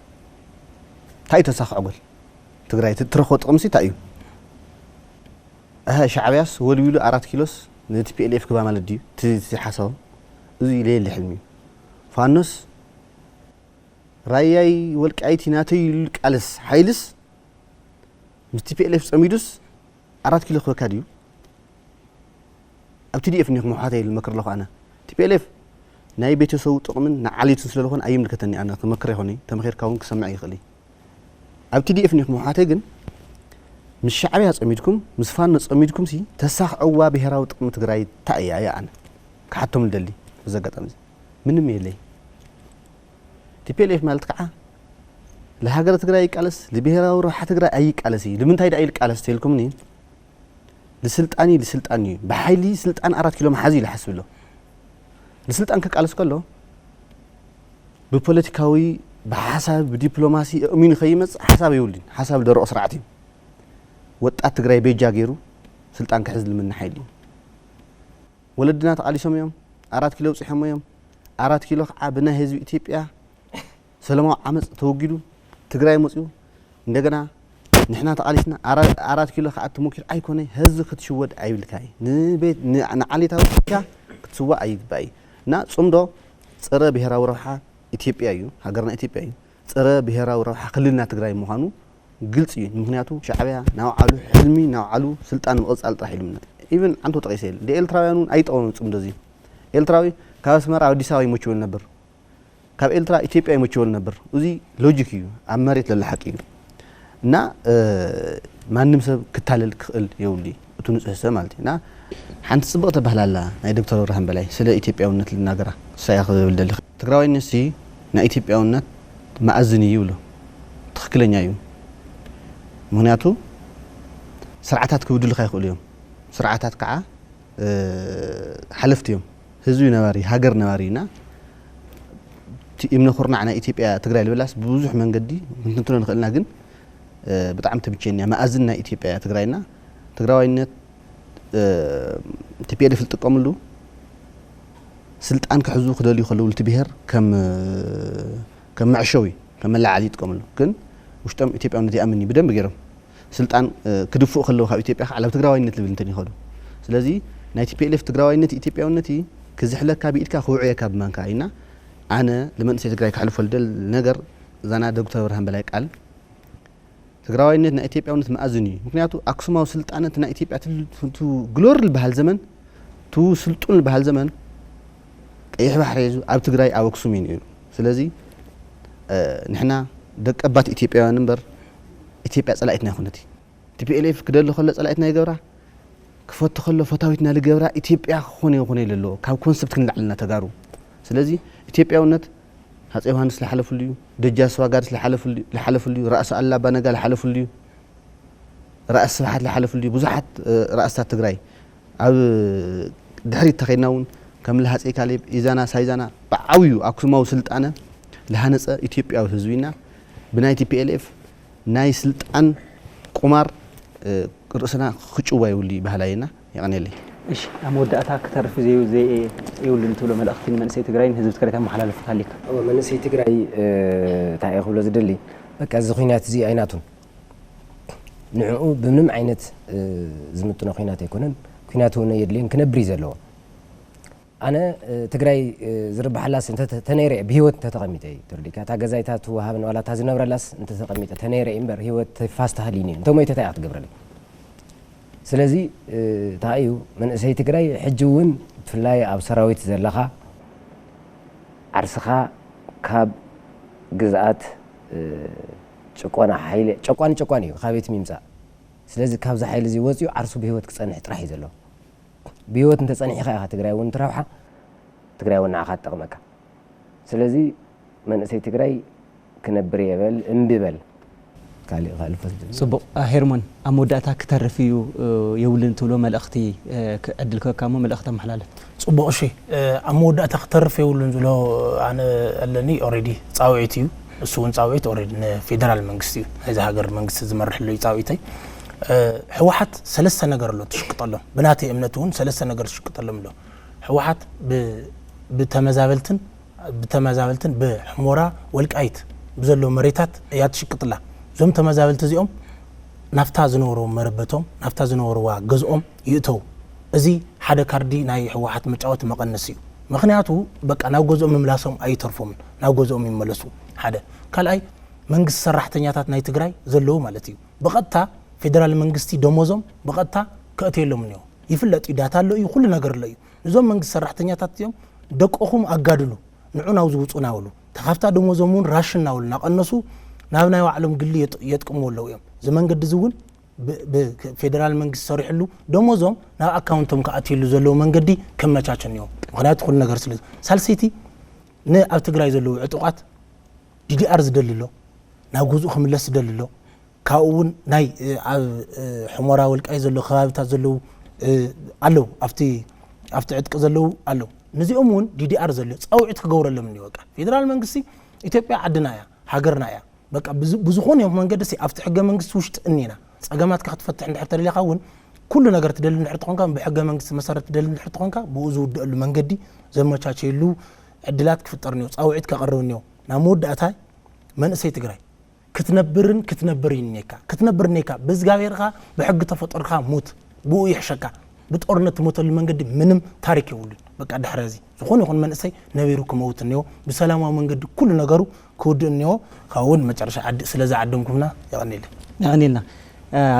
እንታይ እዩ ተሳኽዖ ጎል? ትግራይ ት-፣ ትረኽቦ ጥቕምሲ እንታይ እዩ? እሀ፣ ሻዕብያስ ወልዊሉ ኣራት ኪሎስ ንቲ ፒ ኤል ኤፍ ክባ ማለት ድዩ? እቲ፣ እቲ ሓሳቦም? እዚ ለየለ ሕልሚ እዩ። ፋኖስ ራያይ ወልቃይቲ ናተይ ኢሉ ቃልስ ሓይልስ ምስ ቲ ፒ ኤል ኤፍ ጸሚዱስ ኣራት ኪሎ ክበካ ድዩ? ኣብ ቲ ዲ ኤፍ እኒኹም ኣሕዋተይ ኢሉ መክር ኣለኹ ኣነ። ቲ ፒ ኤል ኤፍ ናይ ቤተሰቡ ጥቕምን ንዓሌቱን ስለ ዝኾነ ኣይምልከተኒ ኣነ ክመክር ይኾነ፣ ተመኺርካ እውን ክሰምዕ ይኽእል እዩ። ኣብ ቲ ዲ ኤፍ እኒኹም ኣሕዋተይ ግን ምስ ሻዕብያ ጸሚድኩም፣ ምስ ፋኖ ጸሚድኩም ሲ ተሳኽዕዋ ብሄራዊ ጥቕሚ ትግራይ እንታይ እያ እያ ኣነ ክሓቶም ልደሊ። በዚ ኣጋጣሚ እዚ ምንም የለይ። ቲ ፒ ኤል ኤፍ ማለት ከዓ ለሃገረ ትግራይ ይቃለስ፣ ለብሄራዊ ረብሓ ትግራይ ኣይቃለስ እዩ። ንምንታይ ደኣ ይቃለስ ተልኩምኒ? ልስልጣን እዩ፣ ልስልጣን እዩ። ብሓይሊ ስልጣን ኣራት ኪሎ መሓዝ እዩ ልሓስብ ኣሎ። ልስልጣን ክቃለስ ከሎ ብፖለቲካዊ፣ ብሓሳብ፣ ብዲፕሎማሲ እሚኑ ከይመጽእ ሓሳብ የብሉን። ሓሳብ ደረቕ ስርዓት እዩ። ወጣት ትግራይ ቤጃ ገይሩ ስልጣን ክሕዝ ልምኒ ሓይሊ እዩ። ወለድና ተቓሊሶም እዮም። ኣራት ኪሎ ኣብፂሖሞ እዮም። ኣራት ኪሎ ከዓ ብናይ ህዝቢ ኢትዮጵያ ሰላማዊ ዓመፅ ተወጊዱ ትግራይ መፅኡ። እንደገና ንሕና ተቓሊስና ኣራ-፣ ኣራት ኪሎ ከዓ ተሞኪሩ ኣይኮነ ህዝቢ ክትሽወድ ኣይብልካ እዩ። ንቤት ን-፣ ንዓሌታዊ ካ ክትስዋእ ኣይግባእ እዩ። እና ፅምዶ ፀረ ብሄራዊ ረብሓ ኢትዮጵያ እዩ፣ ሃገርና ኢትዮጵያ እዩ። ፀረ ብሄራዊ ረብሓ ክልልና ትግራይ ምዃኑ ግልፂ እዩ። ምኽንያቱ ሻዕብያ ናብዓሉ ሕልሚ ናብዓሉ ስልጣን ምቕፃል ጥራሕ ኢሉ እምነት። ኢቨን ዓንቶ ጠቒሰ የለ። ንኤርትራውያን እውን ኣይጠቕሞም ፅምዶ እዚ። ኤርትራዊ ካብ ኣስመራ ኣብ ኣዲስ ኣበባ ይመችዎ ነበር፣ ካብ ኤርትራ ኢትዮጵያ ይመችዎ ነበር። እዚ ሎጂክ እዩ፣ ኣብ መሬት ለሎ ሓቂ እዩ። እና፣ እ፣ ማንም ሰብ ክታለል ክኽእል የብሉ እዩ፣ እቲ ንጹህ ሰብ ማለት እዩ። እና ሓንቲ ጽብቕቲ ባህሊ ኣላ ናይ ዶክተር ኣብርሃም በላይ፣ ስለ ኢትዮጵያውነት ልናገራ፣ እሳ እያ ክብል ደሊ። ትግራዋይነት ሲ ናይ ኢትዮጵያውነት መኣዝን እዩ ይብሉ። ትኽክለኛ እዩ። ምኽንያቱ ስርዓታት ክብድሉኻ ይኽእሉ እዮም። ስርዓታት ከዓ፣ እ፣ ሓለፍቲ እዮም። ህዝቢ ነባሪ፣ ሃገር ነባሪ እና እቲ እምነ ኩርናዕ ናይ ኢትዮጵያ ትግራይ ልብላስ ብብዙሕ መንገዲ ክንትንትኖ ንኽእልና፣ ግን፣ እ፣ ብጣዕሚ ተምቸኒ እያ። መኣዝን ናይ ኢትዮጵያ እያ ትግራይና። ትግራዋይነት፣ እ፣ ቲ ፒ ኤል ኤፍ ዝጥቀምሉ ስልጣን ክሕዙ ክደልዩ ከለዉ፣ እቲ ብሄር ከም፣ ከም መዕሸዊ፣ ከም መለዓሊ ይጥቀምሉ። ግን ውሽጦም ኢትዮጵያውነት ይኣምን እዩ ብደንብ ገይሮም። ስልጣን፣ እ፣ ክድፍኡ ከለዉ ካብ ኢትዮጵያ ከዓ ናብ ትግራዋይነት ልብል እንተን ይኸዱ። ስለዚ ናይ ቲ ፒ ኤል ኤፍ ትግራዋይነት ኢትዮጵያውነት እዩ፣ ክዝሕለካ ብኢድካ ክውዕየካ ብማንካ እዩ። እና ኣነ ንመንእሰይ ትግራይ ከሕልፎ ልደል ነገር እዛና ዶክተር ኣብርሃም በላይ ቃል ትግራዋይነት ናይ ኢትዮጵያውነት መኣዝን እዩ። ምኽንያቱ ኣክሱማዊ ስልጣነ እቲ ናይ ኢትዮጵያ ትል-፣ ቱ-፣ ቱ-፣ ግሎሪ ዝበሃል ዘመን፣ ቱ ስልጡን ዝበሃል ዘመን ቀይሕ ባሕሪ ሒዙ ኣብ ትግራይ ኣብ ኣክሱም እዩ ነይሩ። ስለዚ፣ እ፣ ንሕና ደቀባት ኢትዮጵያውያን እምበር ኢትዮጵያ ጸላኢትና ኣይኮነት። ቲ ፒ ኤል ኤፍ ክደሊ ከሎ ጸላኢትና ይገብራ፣ ክፈቱ ከሎ ፈታዊትና ልገብራ ኢትዮጵያ ክኾነ ይኾነ ኢለ ኣለዎ። ካብ ኮንሰፕት ክንላዕልና ተጋሩ። ስለዚ ኢትዮጵያውነት ሃፀይ ዮሃንስ ዝሓለፍሉ እዩ። ደጃዝማች ስብሃት ዝሓለፍሉ፣ ዝሓለፍሉ እዩ። ራእሲ ኣሉላ ኣባ ነጋ ዝሓለፍሉ እዩ። ራእሲ ስብሓት ዝሓለፍሉ እዩ። ብዙሓት፣ እ፣ ራእስታት ትግራይ ኣብ ድሕሪት ተኸድና እውን ከም ለሃፀይ ካሌብ ኢዛና ሳይዛና ብዓብዩ ኣክሱማዊ ስልጣነ ለሃነፀ ኢትዮጵያዊ ህዝቢና ብናይ ቲ ፒ ኤል ኤፍ ናይ ስልጣን ቁማር ርእስና ክጭዋ ይውሊ ባህላይና። የቐኔለይ። እሺ፣ ኣብ መወዳእታ ክተርፍ ዘዩ ዘይ የብሉን ትብሎ መልእኽቲ ንመንእሰይ ትግራይን ህዝቢ ትግራይ ተመሓላልፍ ካሊካ? መንእሰይ ትግራይ እንታይ እየ ክብሎ ዝደሊ፣ በቃ እዚ ኩናት እዚ ኣይናቱን ንዕኡ ብምንም ዓይነት ዝምጥኖ ኩናት ኣይኮነን። ኩናት እውን የድልየን ክነብር እዩ ዘለዎ። ኣነ ትግራይ ዝርብሓላስ ተነይረ ብሂወት እንተተቐሚጠ እዩ ተረዲካ እታ ገዛይታ ትወሃብን ዋላ እታ ዝነብረላስ እንተተቐሚጠ ተነይረ እምበር ሂወት ፋስታ ሃሊኒ እንተ ሞይተ እንታይ ክትገብረለይ? ስለዚ እንታይ እዩ መንእሰይ ትግራይ ሕጂ እውን ብፍላይ ኣብ ሰራዊት ዘለኻ ዓርስኻ ካብ ግዝኣት ጭቆና ሓይሊ ጨቋኒ ጨቋኒ እዩ ካቤት ሚምፃእ። ስለዚ ካብዚ ሓይሊ እዚ ወፂኡ ዓርሱ ብሂወት ክፀንሕ ጥራሕ እዩ ዘሎ። ብሂወት እንተፀኒሕካ ኢኻ ትግራይ እውን ትረብሓ፣ ትግራይ እውን ንዓኻ ትጠቕመካ። ስለዚ መንእሰይ ትግራይ ክነብር የበል እምቢ በል። ካሊእ ካልእ ፈስድ ጽቡቕ። ሄርሞን፣ ኣብ መወዳእታ ክተርፍ እዩ የብሉን ትብሎ መልእኽቲ ዕድል ክበካ እሞ መልእኽቲ ኣመሓላልፍ። ጽቡቕ። እሺ፣ ኣብ መወዳእታ ክተርፍ የብሉን ዝብሎ ኣነ ኣለኒ። ኦሬዲ ፃውዒት እዩ። እሱ እውን ፃውዒት ኦሬዲ ንፌደራል መንግስቲ እዩ፣ ናይዚ ሃገር መንግስቲ ዝመርሕሉ እዩ ፃውዒተይ። ህወሓት ሰለስተ ነገር ኣሎ ትሽቅጠሎም፣ ብናተይ እምነት እውን ሰለስተ ነገር ትሽቅጠሎም ኣሎ። ህወሓት ብተመዛበልትን ብተመዛበልትን ብሕሞራ ወልቃይት ብዘለዉ መሬታት እያ ትሽቅጥላ። እዞም ተመዛበልቲ እዚኦም ናብታ ዝነበርዎም መረበቶም ናብታ ዝነበርዋ ገዝኦም ይእተው። እዚ ሓደ ካርዲ ናይ ህወሓት መጫወቲ መቐነሲ እዩ። ምክንያቱ በቃ ናብ ገዝኦም ምምላሶም ኣይተርፎምን፣ ናብ ገዝኦም ይመለሱ። ሓደ ካልኣይ መንግስቲ ሰራሕተኛታት ናይ ትግራይ ዘለዉ ማለት እዩ። ብቐጥታ ፌደራል መንግስቲ ደሞዞም ብቐጥታ ከእትየሎም እኒኦ ይፍለጥ እዩ። ዳታ ኣሎ እዩ፣ ኩሉ ነገር ኣሎ እዩ። እዞም መንግስቲ ሰራሕተኛታት እዮም ደቅኹም ኣጋድሉ ንዑ ናብዚ ውፁ ናበሉ ተካፍታ ደሞዞም እውን ራሽን ናበሉ ናቀነሱ ናብ ናይ ባዕሎም ግሊ የጥቅምዎ ኣለዉ እዮም። እዚ መንገዲ እዚ እውን ብፌደራል መንግስቲ ሰሪሕሉ ደሞዞም ናብ ኣካውንቶም ክኣትየሉ ዘለዎ መንገዲ ከመቻቸ እኒኦ። ምክንያቱ ኩሉ ነገር ስለ ሳልሰይቲ ንኣብ ትግራይ ዘለዉ ዕጡቃት ዲዲኣር ዝደሊ ኣሎ፣ ናብ ገዝኡ ክምለስ ዝደሊ ኣሎ። ካብኡ እውን ናይ ኣብ ሕሞራ ወልቃይ ዘሎ ከባቢታት ዘለዉ ኣለዉ ኣብቲ ኣብቲ ዕጥቂ ዘለዉ ኣለዉ። ነዚኦም እውን ዲዲኣር ዘሎ ፃውዒት ክገብረሎም እኒወ። በቃ ፌደራል መንግስቲ ኢትዮጵያ ዓድና እያ፣ ሃገርና እያ። በቃ ብዝኾነ ይኹን መንገዲ ሲ ኣብቲ ሕገ መንግስቲ ውሽጢ እኒና። ፀገማትካ ክትፈትሕ እንድሕር ተደሊኻ እውን ኩሉ ነገር ትደሊ እንድሕር ተኾንካ ብሕገ መንግስቲ መሰረት ትደሊ እንድሕር ተኾንካ ብኡ ዝውደአሉ መንገዲ ዘመቻቸየሉ ዕድላት ክፍጠር እኒኦ፣ ፃውዒት ከቐርብ እኒኦ። ናብ መወዳእታ መንእሰይ ትግራይ ክትነብርን ክትነብር ይኔካ ክትነብር ኔካ ብእዝጋብሔርካ ብሕጊ ተፈጠርካ ሙት ብኡ ይሕሸካ። ብጦርነት ትሞተሉ መንገዲ ምንም ታሪክ የብሉን። በቃ ድሕረ እዚ ዝኾነ ይኹን መንእሰይ ነቢሩ ክመውት እኒኦ። ብሰላማዊ መንገዲ ኩሉ ነገሩ ክውድእ እኒኦ። ካብኡ እውን መጨረሻ ዓዲ ስለ ዝዓደምኩምና የቐኒልና። የቐኒልና።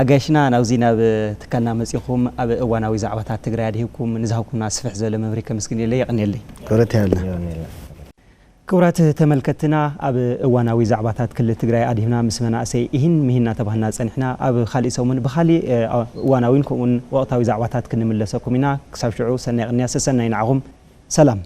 ኣጋይሽና ናብዚ ናብ ትካልና መፂኹም ኣብ እዋናዊ ዛዕባታት ትግራይ ኣድሂብኩም ንዝሃብኩምና ስፍሕ ዝበለ መብሪ ከመስግን ኢለ የቐኒየለይ። ክብረት ይሃበልና። ክቡራት ተመልከትና ኣብ እዋናዊ ዛዕባታት ክልል ትግራይ ኣድሂብና ምስ መናእሰይ ኢሂን ምሂን እናተባህልና ፀኒሕና። ኣብ ካሊእ ሰሙን ብካሊእ እዋናዊን ከምኡውን ወቕታዊ ዛዕባታት ክንምለሰኩም ኢና። ክሳብ ሽዑ ሰናይ ቅንያ ሰሰናይ ንዓኹም። ሰላም።